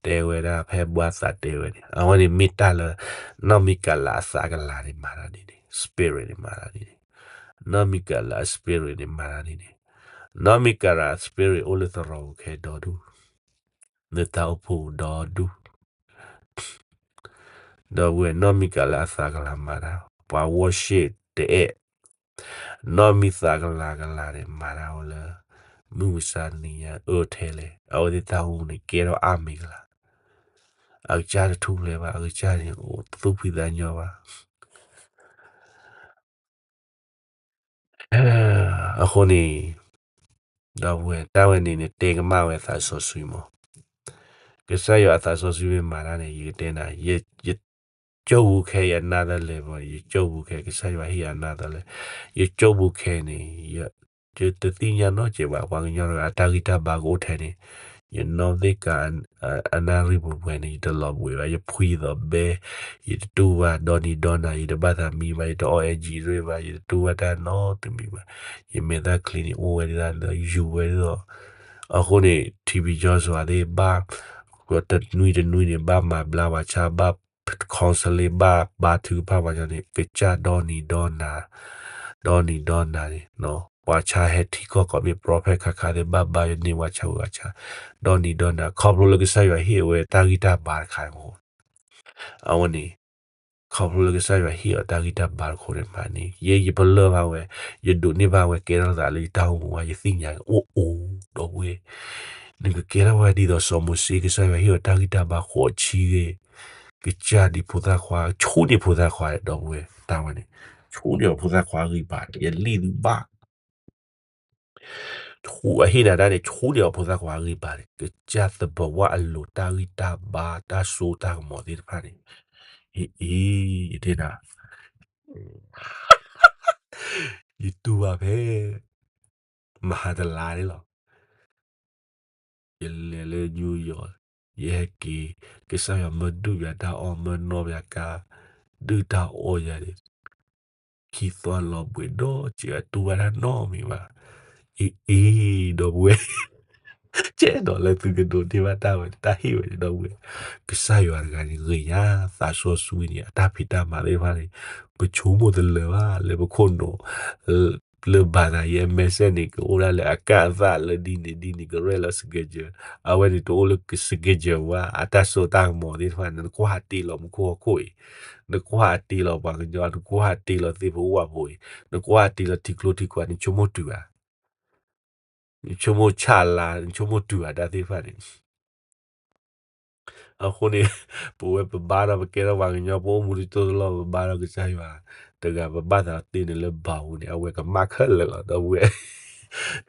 တဲဝဲဒၣ်ဖဲဘှါသးတဲဝဲန့ၣ်, အဝဲန့ၣ်မ့ၢ်တၢ်လၢ နီၢ်မံကၤလးအသးကလၤန့ၣ်မၤတၢ်ဒ်န့ၣ်, spirit န့ၣ်မၤတၢ်ဒ်န့ၣ်, နီၢ်မံကၤလးအ spirit န့ၣ်မၤတၢ်ဒ်န့ၣ်, နီၢ်မံကၤလးအ spirit အိၣ်လၢသရိာ်ပူၤခဲဒီဒူၣ် လၢတၢ်အိၣ်ဖှိၣ်ဒီဒူၣ်. ဒီပုၢ်ဝဲၢ် နီၢ်မံကၤလးအသးကလၤမၤတၢ်, ပှၤ worship တအဲၣ်, နီၢ်မံသးကလၤကလၤန့ၣ် မၤတၢ်အိၣ်လၢ မုၢ်မဆါတနံၤညါအၢထဲလဲၣ်, အဝဲသ့ၣ်တၢ်အိၣ်မူန့ၣ် ကဲထီၣ်အါမံၤကလၤ, အကစၢ်တထူၣ်ဖျဲးဘၣ်, အကစၢ်န့ၣ် အိၣ်သူၣ်ဖှံသးညီဘၣ်. အဃိန့ၣ် ဒီပုၢ်ဝဲၢ် တၢ်ဝဲန့ၣ်န့ၣ် တဲကမၣ်ဝဲသးစီဆှံမး. ကစၢ်ယွၤအသးစီဆှံမ့ၢ်မၤတၢ်န့ၣ် ယကတဲနၤ, ယ ယကၠိပူၤခဲအံၤ another level, ယကၠိပူၤခဲ ကစၢ်ယွၤဟ့ၣ်ယၤ another level, ယကၠိပူၤခဲန့ၣ် ယတသ့ၣ်ညါနီတစဲးဘၣ်, ပှၤကညီတဂၤအတၢ်ဂံၢ်တၢ်ဘါကအိၣ်ထဲန့ၣ်, ယနီၢ်သ့ၣ်ကး အနၣ်ရံၣ်ပူၤပှဲၤန့ၣ် ယတလီၤဘှံးဘၣ်, ယဖှံသးဘဲ, ယတတူၢ်ဘၣ်, ဒီနံၤဒီနၤ ယတဘၣ်သးမံဘၣ်, ယတအီၣ်အဲၣ် G-drink ဘၣ်, ယတတူၢ်ဘၣ်တၢ်နီတမံၤဘၣ်, ယမဲာ်သၣ်ချံန့ၣ် အိၣ်ဝဲဒၣ်ဒီး ယူၤဝဲဒၣ်ဒီး, အဃိန့ၣ် ထံဘံကၠီစီၤသ့ၣ်ဘၣ်, တနွံတနွံန့ၣ် ဘၣ်မၤဘျါပှၤဆါ, ဘၣ် counseling, ဘၣ်ဘါထုကဖၣ်ပှၤကညီန့ၣ် ကစၢ်ဒီနံၤဒီနၤ, ဒီနံၤဒီနၤန့ၣ် ပှၤဆါဟဲထံကီၢ်ကိးမ့ၢ် prophet ခါခါသ့ၣ် ဘၣ်ဘါယန့ၢ်ပှၤဆါဝဲပှၤဆါ, ဒီနံၤဒီနၤ ခီဖျိလၢကစၢ်ယွၤဟ့ၣ်အဝဲတၢ်ဂံၢ်တၢ်ဘါတခါအဃိ, အဝဲန့ၣ် ခီဖျိလၢကစၢ်ယွၤဟ့ၣ်အီၤတၢ်ဂံၢ်တၢ်ဘါတခီန့ၣ်မးန့ၣ် ယဲယပလၢၢ်ဘၣ်ဝဲ, ယဒိးန့ၢ်ဘၣ်ဝဲ ကဲထီၣ်သးလၢယတၢ်အိၣ်မူဘၣ်, ယသ့ၣ်ညါအိၣ်အိၣ်ဒီပုၢ်ဝဲၢ်, နကကဲထီၣ်ဝဲဒ်သိးစီၤမိၤၡ့ ကစၢ်ယွၤဟ့ၣ်အီၤတၢ်ဂံၢ်တၢ်ဘါဃိးဆံဂ့ၤ, ကစၢ်ဒ်ဖိသၣ်ခွါ, ဆူန့ၢ်ဖိသၣ်ခွါဒီပုၢ်ဝဲၢ်, တၢ်ဝဲန့ၣ်, ဆူန့ၢ်အဖိသၣ်ခွါအဂံၢ်ဘါ, ယလံၣ်သုဘၣ် ဆူအဟ့ၣ်နၤဒၣ်န့ၣ် ဆူန့ၢ်အဖိသၣ်ခွါအဂံၢ်ဘါန့ၣ် ကစၢ်သဘိဝါအလိၤတၢ်ဂံၢ်တၢ်ဘါ တၢ်စိတၢ်ကမီၤသ့ၣ်တဖၣ်န့ၣ်, အံၤ အံၤ ယတဲနၤ, ယတူၢ်ဘၣ်ဖဲ မဟါတလါန့ၣ်လီၤ. ယလဲၤလၢ New York, ယဟဲက့ၤ, ကစၢ်ယွၤမၢဒုၣ်ယၤတၢ်အီၣ် မၢနီၣ်ယၤကါ, ဒုၣ်တၢ်အီၣ်ယၤန့ၣ်, ခံသီလီၤဘှံးဒီး စံးတူၢ်ဘၣ်တၢ်နီတမံၤဘၣ်. အံၤ အံၤ ဒီပုၢ်ဝဲၢ်, က အဲၣ်ဒိးလၢသုကဒိးန့ၢ်ဘၣ်တၢ်ဝဲ တၢ်ဟ့ၣ်ဝဲန့ၣ် ဒီပုၢ်ဝဲၢ်, ကစၢ်ယွၤတဂၤန့ၣ် ဂ့ၤညါ သးစီဆှံန့ၣ် အတၢ်ဖံးတၢ်မၤသ့ၣ်တဖၣ်န့ၣ် ပဆိကမိၣ်တလၢာ်ဘၣ် လၢပခိၣ်နူာ် လၢဘၣ်သးယဲ message န့ၣ် ကအိၣ်ဒၣ်လၢအကၣ်အသးလၢဒ်န့ၣ်ဒ်န့ၣ် ကရဲၣ်လီၤ schedule အဝဲန့ၣ်တအိၣ်လၢ schedule ဝဲ အတၢ်စိတၢ်ကမီၤသ့ၣ်တဖၣ်န့ၣ် နကွၢ်ဟးတ့လီၤမူခိၣ်ဟီၣ်ခိၣ်အံၤ, နကွၢ်ဟးတ့လီၤပှၤကညီ, နကွၢ်ဟးတ့လီၤသ့ၣ်ဖိဝၣ်ဖိအံၤ, နကွၢ်ဟးတ့လီၤထံကျိထံကွာ် နဆိကမိၣ်တုၤဧါ နဆိကမိၣ်ဆၣ်လါ နဆိကမိၣ်တုၤဧါ တၢ်သ့ၣ်တဖၣ်န့ၣ် အဃိန့ၣ် ပဝဲပဘါထီၣ် ပကဲထီၣ်ပှၤကညီ ပအိၣ်မူတစိၢ်တလီၢ် ပဘါထီၣ်ကစၢ်ယွၤတဂၤ ပဘါသးတ့ၢ်န့ၣ်လၢဘၤပူၤန့ၣ် အဝဲကမၣ်ခဲလၢာ်လီၤ ဒီပုၢ်ဝဲၢ်,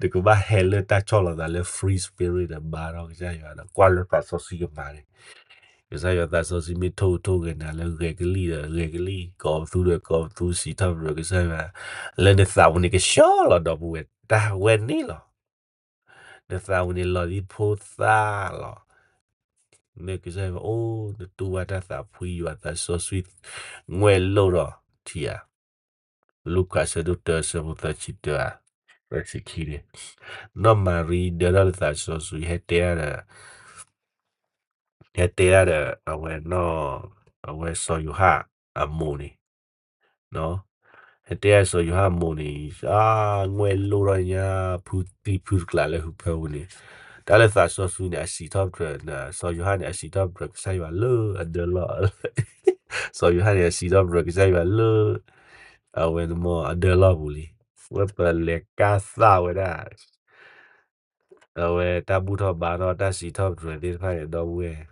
နကဘၣ်ဟဲလၢတၢ်ဆီၣ်လီၤသးလၢ free spirit ဒီးဘါထီၣ်ကစၢ်ယွၤဒီး ကွၢ်လၢသးစီဆှံကမၤန့ၣ် ကစၢ်ယွၤသးစီဆှံမ့ၢ်ထိၣ်ကထိၣ်ဂဲၤနၤလၢဂဲၤကလံၣ်ဒီးဂဲၤကလံၣ်, ကိးပသူဒီးကိးပသူ စံးထီၣ်ပတြၢၤကစၢ်ယွၤ, လၢနသးပူၤန့ၣ်ကဆှီလီၤ ဒီပုၢ်ဝဲၢ်, တၢ်ဝဲန့ၣ်လီၤ. နသးပူၤန့ၣ်လီၤဒ်ဖိသၣ်လီၤ. မ့ၢ်ကစၢ်ယွၤအိၣ် နတူၢ်ဘၣ်တၢ်သးဖှံယွၤသးစီဆှံ ငွဲၣ်လိၣ်ဒီးထံဧါ. လူၤကၣ်အဆၢဒိၣ်တၢ အဆၢဖိသၢဆံတၢ သၢဆံခံန့ၣ်, နီၢ်မၤရံဒၢထီၣ်လၢသးစီဆှံ ဟဲတဲဒၣ်ဒီး ဟဲတဲဒၣ်ဒီး အဝဲနီၢ် အဝဲစီၤယိၤဟၣ်အမိၢ်န့ၣ်, ဟဲတဲဒၣ်စီၤယိၤဟၣ်အမိၢ်န့ၣ် အါ ငွဲၣ်လိၣ်ထီၣ်ညါ ဖုတံၢ်ဖုတကျးလၢဟူးဖၢပူၤန့ၣ်, တၢ်လၢသးစီဆှံန့ၣ် အစံးထီၣ်ပတြၢၤ စီၤယိၤဟၣ်န့ၣ် အစံးထီၣ်ပတြၢၤကစၢ်ယွၤလၢအဒၢလီၢ် စီၤယိၤဟၣ်န့ၣ် အစံးထီၣ်ပတြၢၤကစၢ်ယွၤလၢ အဝဲန့ၣ်မ့ၢ်အဒၢလီၢ်ပူၤလံ. ဝဲပလဲၤကါသၣ်ဝဲဒၣ် အဝဲတၢ်ဘူၣ်ထီၣ်ဘါထီၣ်တၢ်စံးထီၣ်ပတြၢၤသ့ၣ်တဖၣ်န့ၣ် ဒီပုၢ်ဝဲၢ်,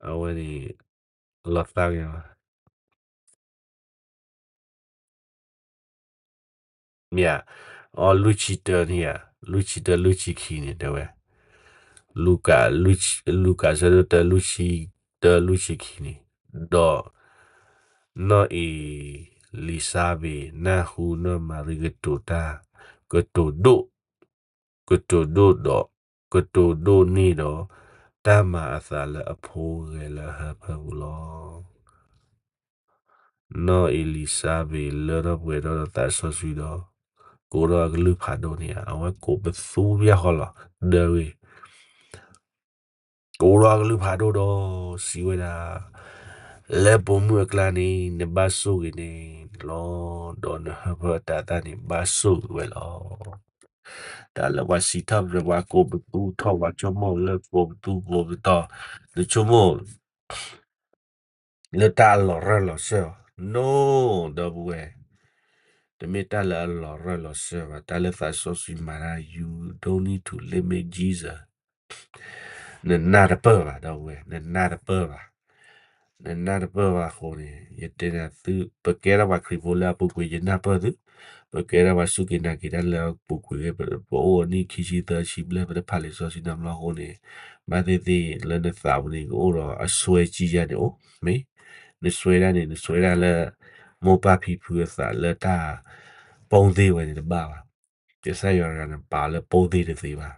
အဝဲန့ၣ် လီၤသးက့ၤဘၣ် မ့ၢ်ဧါ, အီ လွံၢ်ဆံတၢန့ၣ်ဧါ, လွံၢ်ဆံတၢ လွံၢ်ဆံခံန့ၣ် တဲဝဲ, လူၤကၣ် လူၤကၣ်ဆၢဒိၣ်တၢ လွံၢ်ဆံတၢ လွံၢ်ဆံခံန့ၣ်, ဒီး နီၢ်အ့လံၤစါဘ့း နၢ်ဟူနီၢ်မၤရံကတိၤတၢ်, ကတိၤဒိၣ်, ကတိၤဒိၣ်ဒီး, ကတိၤဒိၣ်န့ၢ်ဒီး တၢ်မၤအသးလၢအဖိဂဲၤလၢအဟၢဖၢပူၤလီၤ. နီၢ်အ့လံၤစါဘ့း လၢထီၣ်ပှဲၤထီၣ်ဒီးသးစီဆှံဒီး ကိးထီၣ်အကလုၢ်ဖးဒိၣ်န့ၣ်ဧါ, အဝဲကိးပသူဘၣ်ဃီလီၤ. ဒီးဝဲ ကိးထီၣ်အကလုၢ်ဖးဒိၣ်ဒီး စံးဝဲဒၣ်, လၢပိာ်မုၣ်အကျါန့ၣ် နဘၣ်ဆိၣ်ဂ့ၤန့ၣ်လီၤ, ဒီးနဟၢဖၢအတၤသၣ်န့ၣ် ဘၣ်ဆိၣ်ဂ့ၤဝဲလီၤ. တၢ်လၢပှၤစံးထီၣ်ပတြၢၤ ပှၤကိးပသူထီၣ် ပှၤဆိကမိၣ်လၢကိးပသူကိးပသီ, နဆိကမိၣ် လၢတၢ်အလီၤရၢၢ်လီၤစၢၢ်အီၤ, no, ဒီပုၢ်ဝဲၢ်, တမ့ၢ်တၢ်လၢအလီၤရၢၢ်လီၤစၢၢ်ဘၣ်, တၢ်လၢသးစီဆှံမၤတၢ် you don't need to limit Jesus. နနၢ်တပၢၢ်ဘၣ် ဒီပုၢ်ဝဲၢ်, နနၢ်တပၢၢ်ဘၣ်. နနၢ်တပၢၢ်ဘၣ်အဃိန့ၣ် ယတဲန့ၣ်သု ပကဲထီၣ်ပှၤခရံာ်ဖိလၢအပူၤကွံာ် ယနၢ်ပၢၢ်သု, ပကဲထီၣ်ပှၤစူၢ်က့ၤနာ်က့ၤတၢ်လၢအပူၤကွံာ် ပအိၣ်အနံၣ်ခံဆံသၢဆံဘျဲၣ် ပတဖးလံာ်စီဆှံနီတဘျီအဃိန့ၣ်, ဘၣ်သ့ၣ်သ့ၣ်လၢနသးပူၤန့ၣ် ကအိၣ်ဒီးအစွဲကံယါန့ၣ်အိၣ်, မ့ၢ် နစွဲဒၣ်န့ၣ် နစွဲဒၣ်လၢ မိၢ်ပၢ်ဖံဖုအသးလၢတၢ် ပိာ်သ့ၣ်ဝဲန့ၣ်တဘၣ်ဘၣ်. ကစၢ်ယွၤတဂၤန့ၣ် ပာ်လၢပိာ်သ့ၣ်တသ့ဘၣ်.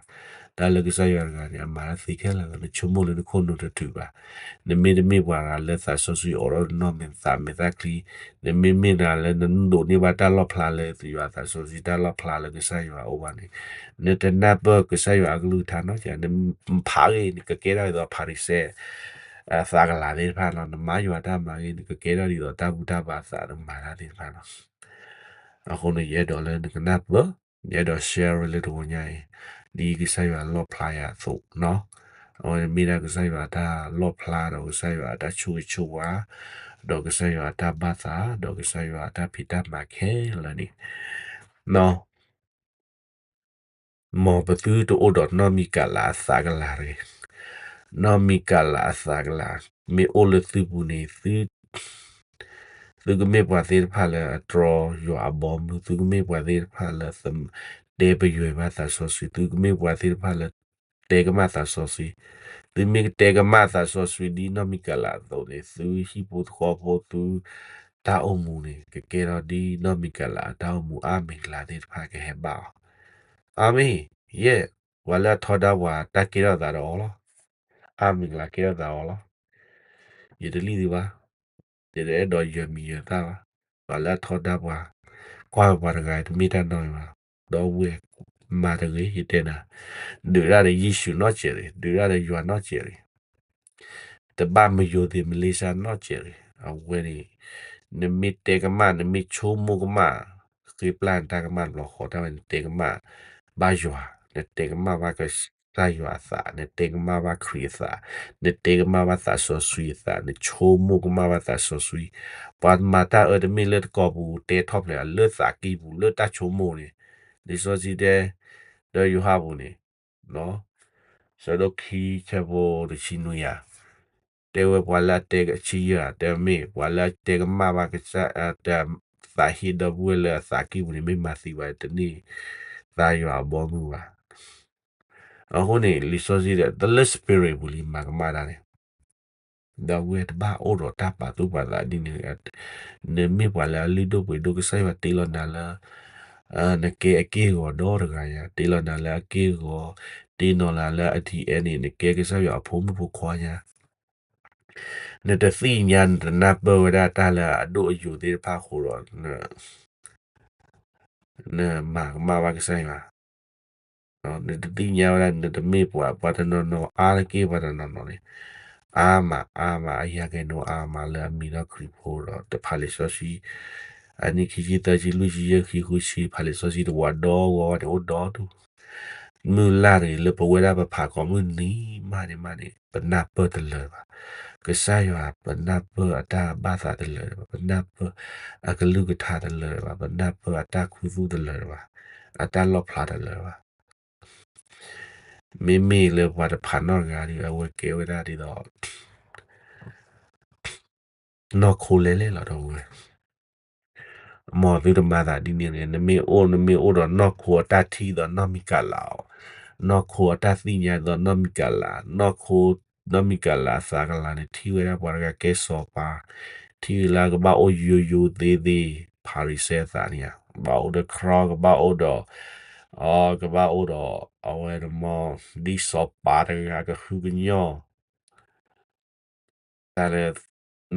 တၢ်လၢကစၢ်ယွၤတဂၤန့ၣ် အမၤတၢ်သ့ခဲလၢာ်လီၤ. နဆိကမိၣ်လၢနခိၣ်နူာ်တတုၤဘၣ်. နမ့တမ့ၢ်ပှၤဂၤလၢသးစီဆှံအိးထီၣ်နီၢ်မဲာ်သးမဲာ်သၣ်ချံ, နမ့မ့ၢ်နၤလၢနဒိးန့ၢ်ဘၣ်တၢ်လီၣ်ဖျါလၢယွၤသးစီဆှံ တၢ်လီၣ်ဖျါလၢကစၢ်ယွၤအအိၣ်ဘၣ်န့ၣ်, နတနၢ်ပၢၢ်ကစၢ်ယွၤအကလုၢ်ကထါနီတခါ, နဖးဂ့ၤ နကကဲထီၣ်ဒ်သိးဖၤရံၤၡဲ အသးကလၤသ့ၣ်တဖၣ်လီၤ. နမၤယွၤတၢ်မၤဂ့ၤ နကကဲထီၣ်ဒ်သိးတၢ်ဘူၣ်တၢ်ဘါသး နမၤတၢ်သ့ၣ်တဖၣ်လီၤ. အဃိန့ၣ် ယအဲၣ်ဒိးလၢနကနၢ်ပၢၢ်, ယအဲၣ်ဒိး share လၢတဂီၤညါအံၤ, ဒ်ကစၢ်ယွၤလီၣ်ဖျါယၤအသိးနီၤ, အဝဲမ့ၢ်ဒၣ်ကစၢ်ယွၤအတၢ်လီၣ်ဖျါ ဒီးကစၢ်ယွၤအတၢ်ဆိၣ်ဂ့ၤဆိၣ်ဝါ, ဒီးကစၢ်ယွၤအတၢ်ဘၣ်သး, ဒီးကစၢ်ယွၤအတၢ်ဖံးတၢ်မၤခဲလၢာ်န့ၣ် မ်ပသုတအိၣ်ဒီးနီၢ်မံကၤလးအသးကလၤတဂ့ၤ. နီၢ်မံကၤလးအသးကလၤ မ့ၢ်အိၣ်လၢသုပူၤန့ၣ် သုကမ့ၢ်ပှၤသ့ၣ်တဖၣ်လၢအတြီယွၤအဘီအမုၢ်, သုကမ့ၢ်ပှၤသ့ၣ်တဖၣ်လၢ တဲပယွဲဘၣ်သးစီဆှံ, သုကမ့ၢ်ပှၤသ့ၣ်တဖၣ်လၢ တဲကမၣ်သးစီဆှံ, သုမ့ၢ်ကတဲကမၣ်သးစီဆှံဒ်နီၢ်မံကၤလးအသိးန့ၣ် သုဟံၣ်ဖိဃီဖိ သုတၢ်အိၣ်မူန့ၣ် ကကဲထီၣ်ဒ်နီၢ်မံကၤလးအတၢ်အိၣ်မူ, အါမံၤကလၤသ့ၣ်တဖၣ်ကဟဲဘၣ်အီၤ. အၤမ့ၣ်, ယဲၢ်, ပှၤလၢအထီဒါပှၤ တၢ်ကဲထီၣ်သးဒီးအီၤလီၤ. အါမံၤကလၤကဲထီၣ်သးအီၤလီၤ. ယတလံၣ်သုဘၣ်, ယတအဲၣ်ဒိးယၢၤမံၤယၢၤသၣ်ဘၣ်. ပှၤလၢအထီဒါပှၤ, ကွၢ်ဝဲပှၤတဂၤတမ့ၢ်တၢ်နီတမံၤဘၣ်, ဒီပုၢ်ဝဲၢ်, မၤတဂ့ၤ ယတဲနၤ, ဒုးတၢ်ဒီးယ့ၣ်ၡူးနီတစဲးတဂ့ၤ, ဒုးတၢ်ဒီးယွၤနီတစဲးတဂ့ၤ, တဘၣ်မယိၤသ့ၣ်မလ့ၡါနီတစဲးတဂ့ၤ. အဝဲန့ၣ် နမ့ၢ်တဲကမၣ် နမ့ၢ်ဆိကမိၣ်ကမၣ် ဃ့ပျၢ်နတၢ်ကမၣ်တဘျီဃီ တၢ်ဝဲ နတဲကမၣ်ဘၣ်ယွၤ, နတဲကမၣ်ဘၣ်ကစၢ်ယွၤအသး, နတဲကမၣ်ဘၣ်ခရံာ်အသး, နတဲကမၣ်ဘၣ်သးစီဆှံအသး, နဆိကမိၣ်ကမၣ်ဘၣ်သးစီဆှံ. ပှၤမၤတၢ်အၢတမ့ၢ်လၢတကိာ်ပူၤ တဲထီၣ်ဖျဲး လၢသးကံၢ်ပူၤ လၢတၢ်ဆိကမိၣ်န့ၣ်, လံာ်စီဆှံတဲ ဒီးယိၤဟၣ်ပူၤန့ၣ် ဆၢဒိၣ်ခံ ဆၢဖိတဆံနွံယၤ, တဲဝဲပှၤလၢအတဲကဆံယၢၢ် တဲမ့ၢ် ပှၤလၢအတဲကမၣ်ဘၣ်ကစၢ် သးဟ့ဒီပုၢ်ဝဲၢ်လၢအသးကံၢ်ပူၤန့ၣ် မ့ၢ်မၤသံဘၣ် တန့ၢ်သါယွၤအဘီမုၢ်ဘၣ်. အဃိန့ၣ် လံာ်စီဆှံဒီး တလၢ spirit ပူၤလံမၤကမၣ်တၢ်န့ၣ် ဒီပုၢ်ဝဲၢ်တဘၣ်အိၣ်ဒီးတၢ်ပာ်သူၣ်ပာ်သးဒ်န့ၣ်, နမ့ၢ်ပှၤလၢအလုၢ်ဒိၣ်ပှ့ၤဒိၣ် ကစၢ်ယွၤတ့လီၤနၤလၢ နကဲအက့ၢ်အဂီၤဒီတဂၤညါ, တ့လီၤနၤလၢအက့ၢ်အဂီၤ, တ့လီၤနၤလၢအ DNA န့ၣ် နကဲကစၢ်ယွၤအဖိမုၣ်ဖိခွါညါ, နတသ့ၣ်ညါ နတနၢ်ပၢၢ်ဝဲဒၣ်တၢ်လၢအဒိၣ်အယိာ်သ့ၣ်တဖၣ်အဃိဒီး နမၤကမၣ်ဘၣ်ကစၢ်ယွၤ, နတသ့ၣ်ညါဝဲဒၣ် နတမ့ၢ်ပှၤ ပှၤတနီၤနီၤ အါတက့ၢ်ပှၤတနီၤနီၤန့ၣ်, အါမး အါမး အယၤကဲနိအါမး လၢအမံၤဒီးခရံာ်ဖိဒီး တဖးလံာ်စီဆှံ, အနံၣ်ခံဆံသၢဆံလွံၢ်ဆံယဲၢ်ဆံဃုဆံ ဖးလံာ်စီဆှံတဝးဒီဂီၤဝဲန့ၣ် အိၣ်ဒီဒူၣ် မုၢ်လၢ်တဂ့ၤ လၢပဝဲဒၣ်ပဖးကိးမုၢ်နံၤမးန့ၣ်မးန့ၣ် ပနၢ်ပၢၢ်တလၢာ်ဘၣ်. ကစၢ်ယွၤ ပနၢ်ပၢၢ်အတၢ်ဘၣ်သးတလၢာ်ဘၣ်, ပနၢ်ပၢၢ်အကလုၢ်ကထါတလၢာ်ဘၣ်, ပနၢ်ပၢၢ်အတၢ်ခူသူၣ်တလၢာ်ဘၣ်, အတၢ်လီၣ်ဖျါတလၢာ်ဘၣ်. မ့မ့ၢ်လၢပှၤတဖးနီတဂၤဒီး အဝဲကဲဝဲဒၣ်ဒ်သိး နီၢ်ခိလဲၤလဲၤလီၤဒီးဝဲ မ်သုတမၤသးဒ်န့ၣ်န့ၣ် နမ့ၢ်အိၣ် နမ့ၢ်အိၣ်ဒီးနီၢ်ခိအတၢ်ထံၣ်ဒီးနီၢ်မံကလးအီၤ, နီၢ်ခိအတၢ်သ့ၣ်ညါဒီးနီၢ်မံကလး, နီၢ်ခိ နီၢ်မံကလးအသးကလၤန့ၣ် ထံၣ်ဝဲဒၣ်ပှၤတဂၤကဲစီၤပၤ, ထံၣ်ဝဲလၢကဘၣ်အိၣ်ယိယိသ့သ့, ဖၤရံၤၡဲအသးန့ၣ်ဧါ, ကဘၣ်အိၣ်ဒီး ခီ ကဘၣ်အိၣ်ဒီး အီ ကဘၣ်အိၣ်ဒီး အဝဲတမီ ဒ်စီၤပၤတဂၤကဟုကညီၢ် တၢ်လၢ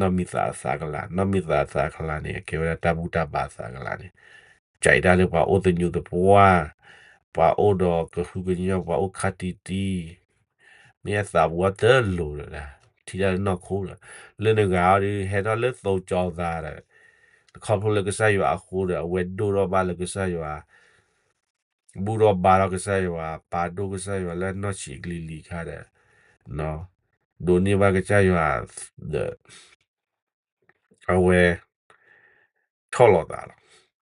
နီၢ်မံသးအသးကလၤ, နီၢ်မံသးအသးကလၤန့ၣ် အကဲဝဲဒၣ်တၢ်ဘူၣ်တၢ်ဘါအသးကလၤန့ၣ်, ကၠဲးတၢ်လၢပှၤအိၣ်သညူးသပှၢ်, ပှၤအိၣ်ဒီးကဟုကညီၢ် ပှၤအိၣ်ခါတံၢ်တံၢ်, မ့ၢ်အသးပူၤအီၤတလိၤဒီး ထံၣ်တၢ်လၢနီၢ်ခိဒီး, လၢနဂၤအီၤဒီး ဟဲထီၣ်လၢသိကၠီၤသးဒီး, ခီဖျိလၢကစၢ်ယွၤအဃိဒီး အဝဲဒိၣ်ထီၣ်ဘၣ်လၢကစၢ်ယွၤ ဘူၣ်ထီၣ်ဘါထီၣ်ကစၢ်ယွၤ, ပာ်ဒိၣ်ကစၢ်ယွၤလၢနီၢ်ဆံးကလံၤလံၤခါဒီး, ဒိးန့ၢ်ဘၣ်ကစၢ်ယွၤဒီး အဝဲ ဆီၣ်လီၤသးလီၤ. ဒီးခီ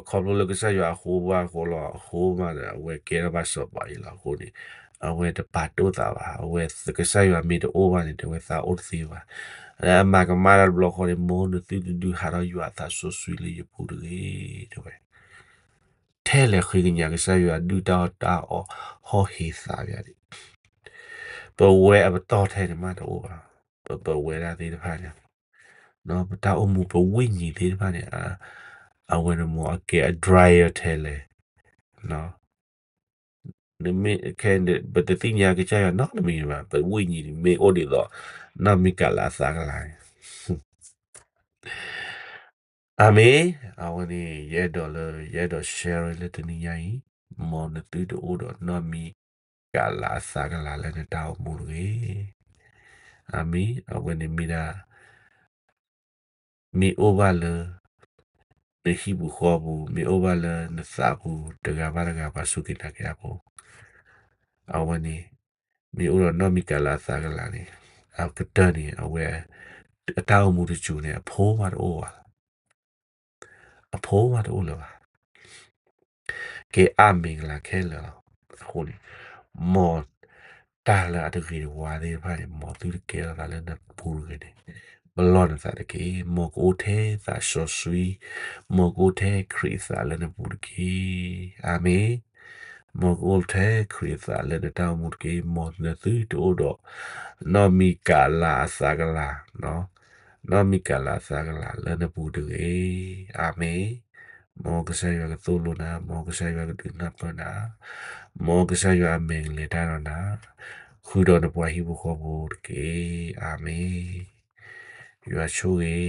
ဖျိလၢကစၢ်ယွၤအဃိဘၣ်အဃိလီၤ အဃိမးဒီး အဝဲကဲထီၣ်ဘၣ်စီၤပၤအံၤလီၤ. အဃိန့ၣ် အဝဲတပာ်ဒိၣ်သးဘၣ်. အဝဲကစၢ်ယွၤမ့ၢ်တအိၣ်ဘၣ်န့ၣ် အဝဲသးအိၣ်တသ့ဘၣ်. လၢအမၤကမၣ်တၢ်တဘျီဃီန့ၣ် မ်နသုတဒုးဟးထီၣ်ယွၤအသးစီဆှံလၢယပူၤတဂ့ၤ တဲဝဲ. ထဲလဲၣ်ဃ့ကညးကစၢ်ယွၤဒုၣ်တၢ်အီၣ်တၢ်အီဟီၣ်ဟ့သးယၤန့ၣ်, ပဝဲအပတီၢ်ထဲန့ၣ်မးတအိၣ်ဘၣ်. ပပဝဲဒၣ်သ့ၣ်တဖၣ်န့ၣ်, ပတၢ်အိၣ်မူပဝိညာဉ်သ့ၣ်တဖၣ်န့ၣ်, အဝဲန့ၣ်မ်အကဲအ dryer ထဲလဲၣ် နမ့ၢ်ခဲ ပတသ့ၣ်ညါကစၢ်ယွၤနီတမံၤဘၣ်, ပဝိညာဉ်န့ၣ်မ့ၢ်အိၣ်ဒ်သိး နီၢ်မံကလးအသးကလၤန့ၣ်. အၤမ့ၣ်. အဝဲန့ၣ် ယအဲၣ်ဒိးလၢ ယအဲၣ်ဒိး share လၢတနံၤညါအံၤ, မ်နသုတအိၣ်ဒီးနီၢ်မံကလးအသးကလၤလၢနတၢ်အိၣ်မူတဂ့ၤ. အၤမ့ၣ်. အဝဲန့ၣ်မ့ၢ်ဒၣ် မ့ၢ်အိၣ်ဘၣ်လၢ နဟံၣ်ပူၤဃီပူၤ, မ့ၢ်အိၣ်ဘၣ်လၢနသးပူၤ တဂၤဘၣ်တဂၤ ပှၤစူၢ်က့ၤနာ်က့ၤအဖိ, အဝဲန့ၣ် မ့ၢ်အိၣ်ဒီးနီၢ်မံကလးအသးကလၤန့ၣ်, အကတၢၢ်န့ၣ် အဝဲ အတၢ်အိၣ်မူတစူၤန့ၣ် အဖိမးတအိၣ်ဘၣ်. အဖိမးတအိၣ်လၢၤဘၣ်. ကဲအါမ့ၢ်ကလၤခဲလၢာ်လီၤ. အဃိန့ၣ် မ်တၢ်လၢအတဂ့ၤတဝါသ့ၣ်တဖၣ်န့ၣ် မ်သုတကဲထီၣ်သးလၢနပူၤတဂ့ၤန့ၣ်, ပလီၢ်နသးတက့ၢ်. မ်ကအိၣ်ထဲသးစီဆှံ, မ်ကအိၣ်ထဲခရံာ်အသးလၢနပူၤတက့ၢ်. အၤမ့ၣ်. မ်ကအိၣ်ထဲခရံာ်အသးလၢနတၢ်အိၣ်မူတက့ၢ်. မ်နသုတအိၣ်ဒီး နီၢ်မံကလးအသးကလၤ, နီၢ်မံကလးအသးကလၤလၢနပူၤတဂ့ၤ. အၤမ့ၣ်. မ်ကစၢ်ယွၤကသိၣ်လိနၤ, မ်ကစၢ်ယွၤကဒုးနၢ်ပၢၢ်နၤ, မ်ကစၢ်ယွၤအမဲာ်ကလဲၤတၢ်ဒီးနၤ, ဃုာ်ဒီးနပှၤဟံၣ်ဖိဃီဖိတက့ၢ်. အၤမ့ၣ်. ယွၤဆိၣ်ဂ့ၤ,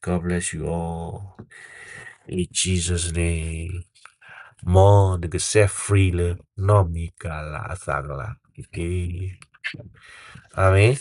God bless you all. In Jesus' name. မ်နက set free လၢနီၢ်မံကၤလၤအသးကလၤတက့ၢ်. အၤမ့ၣ်.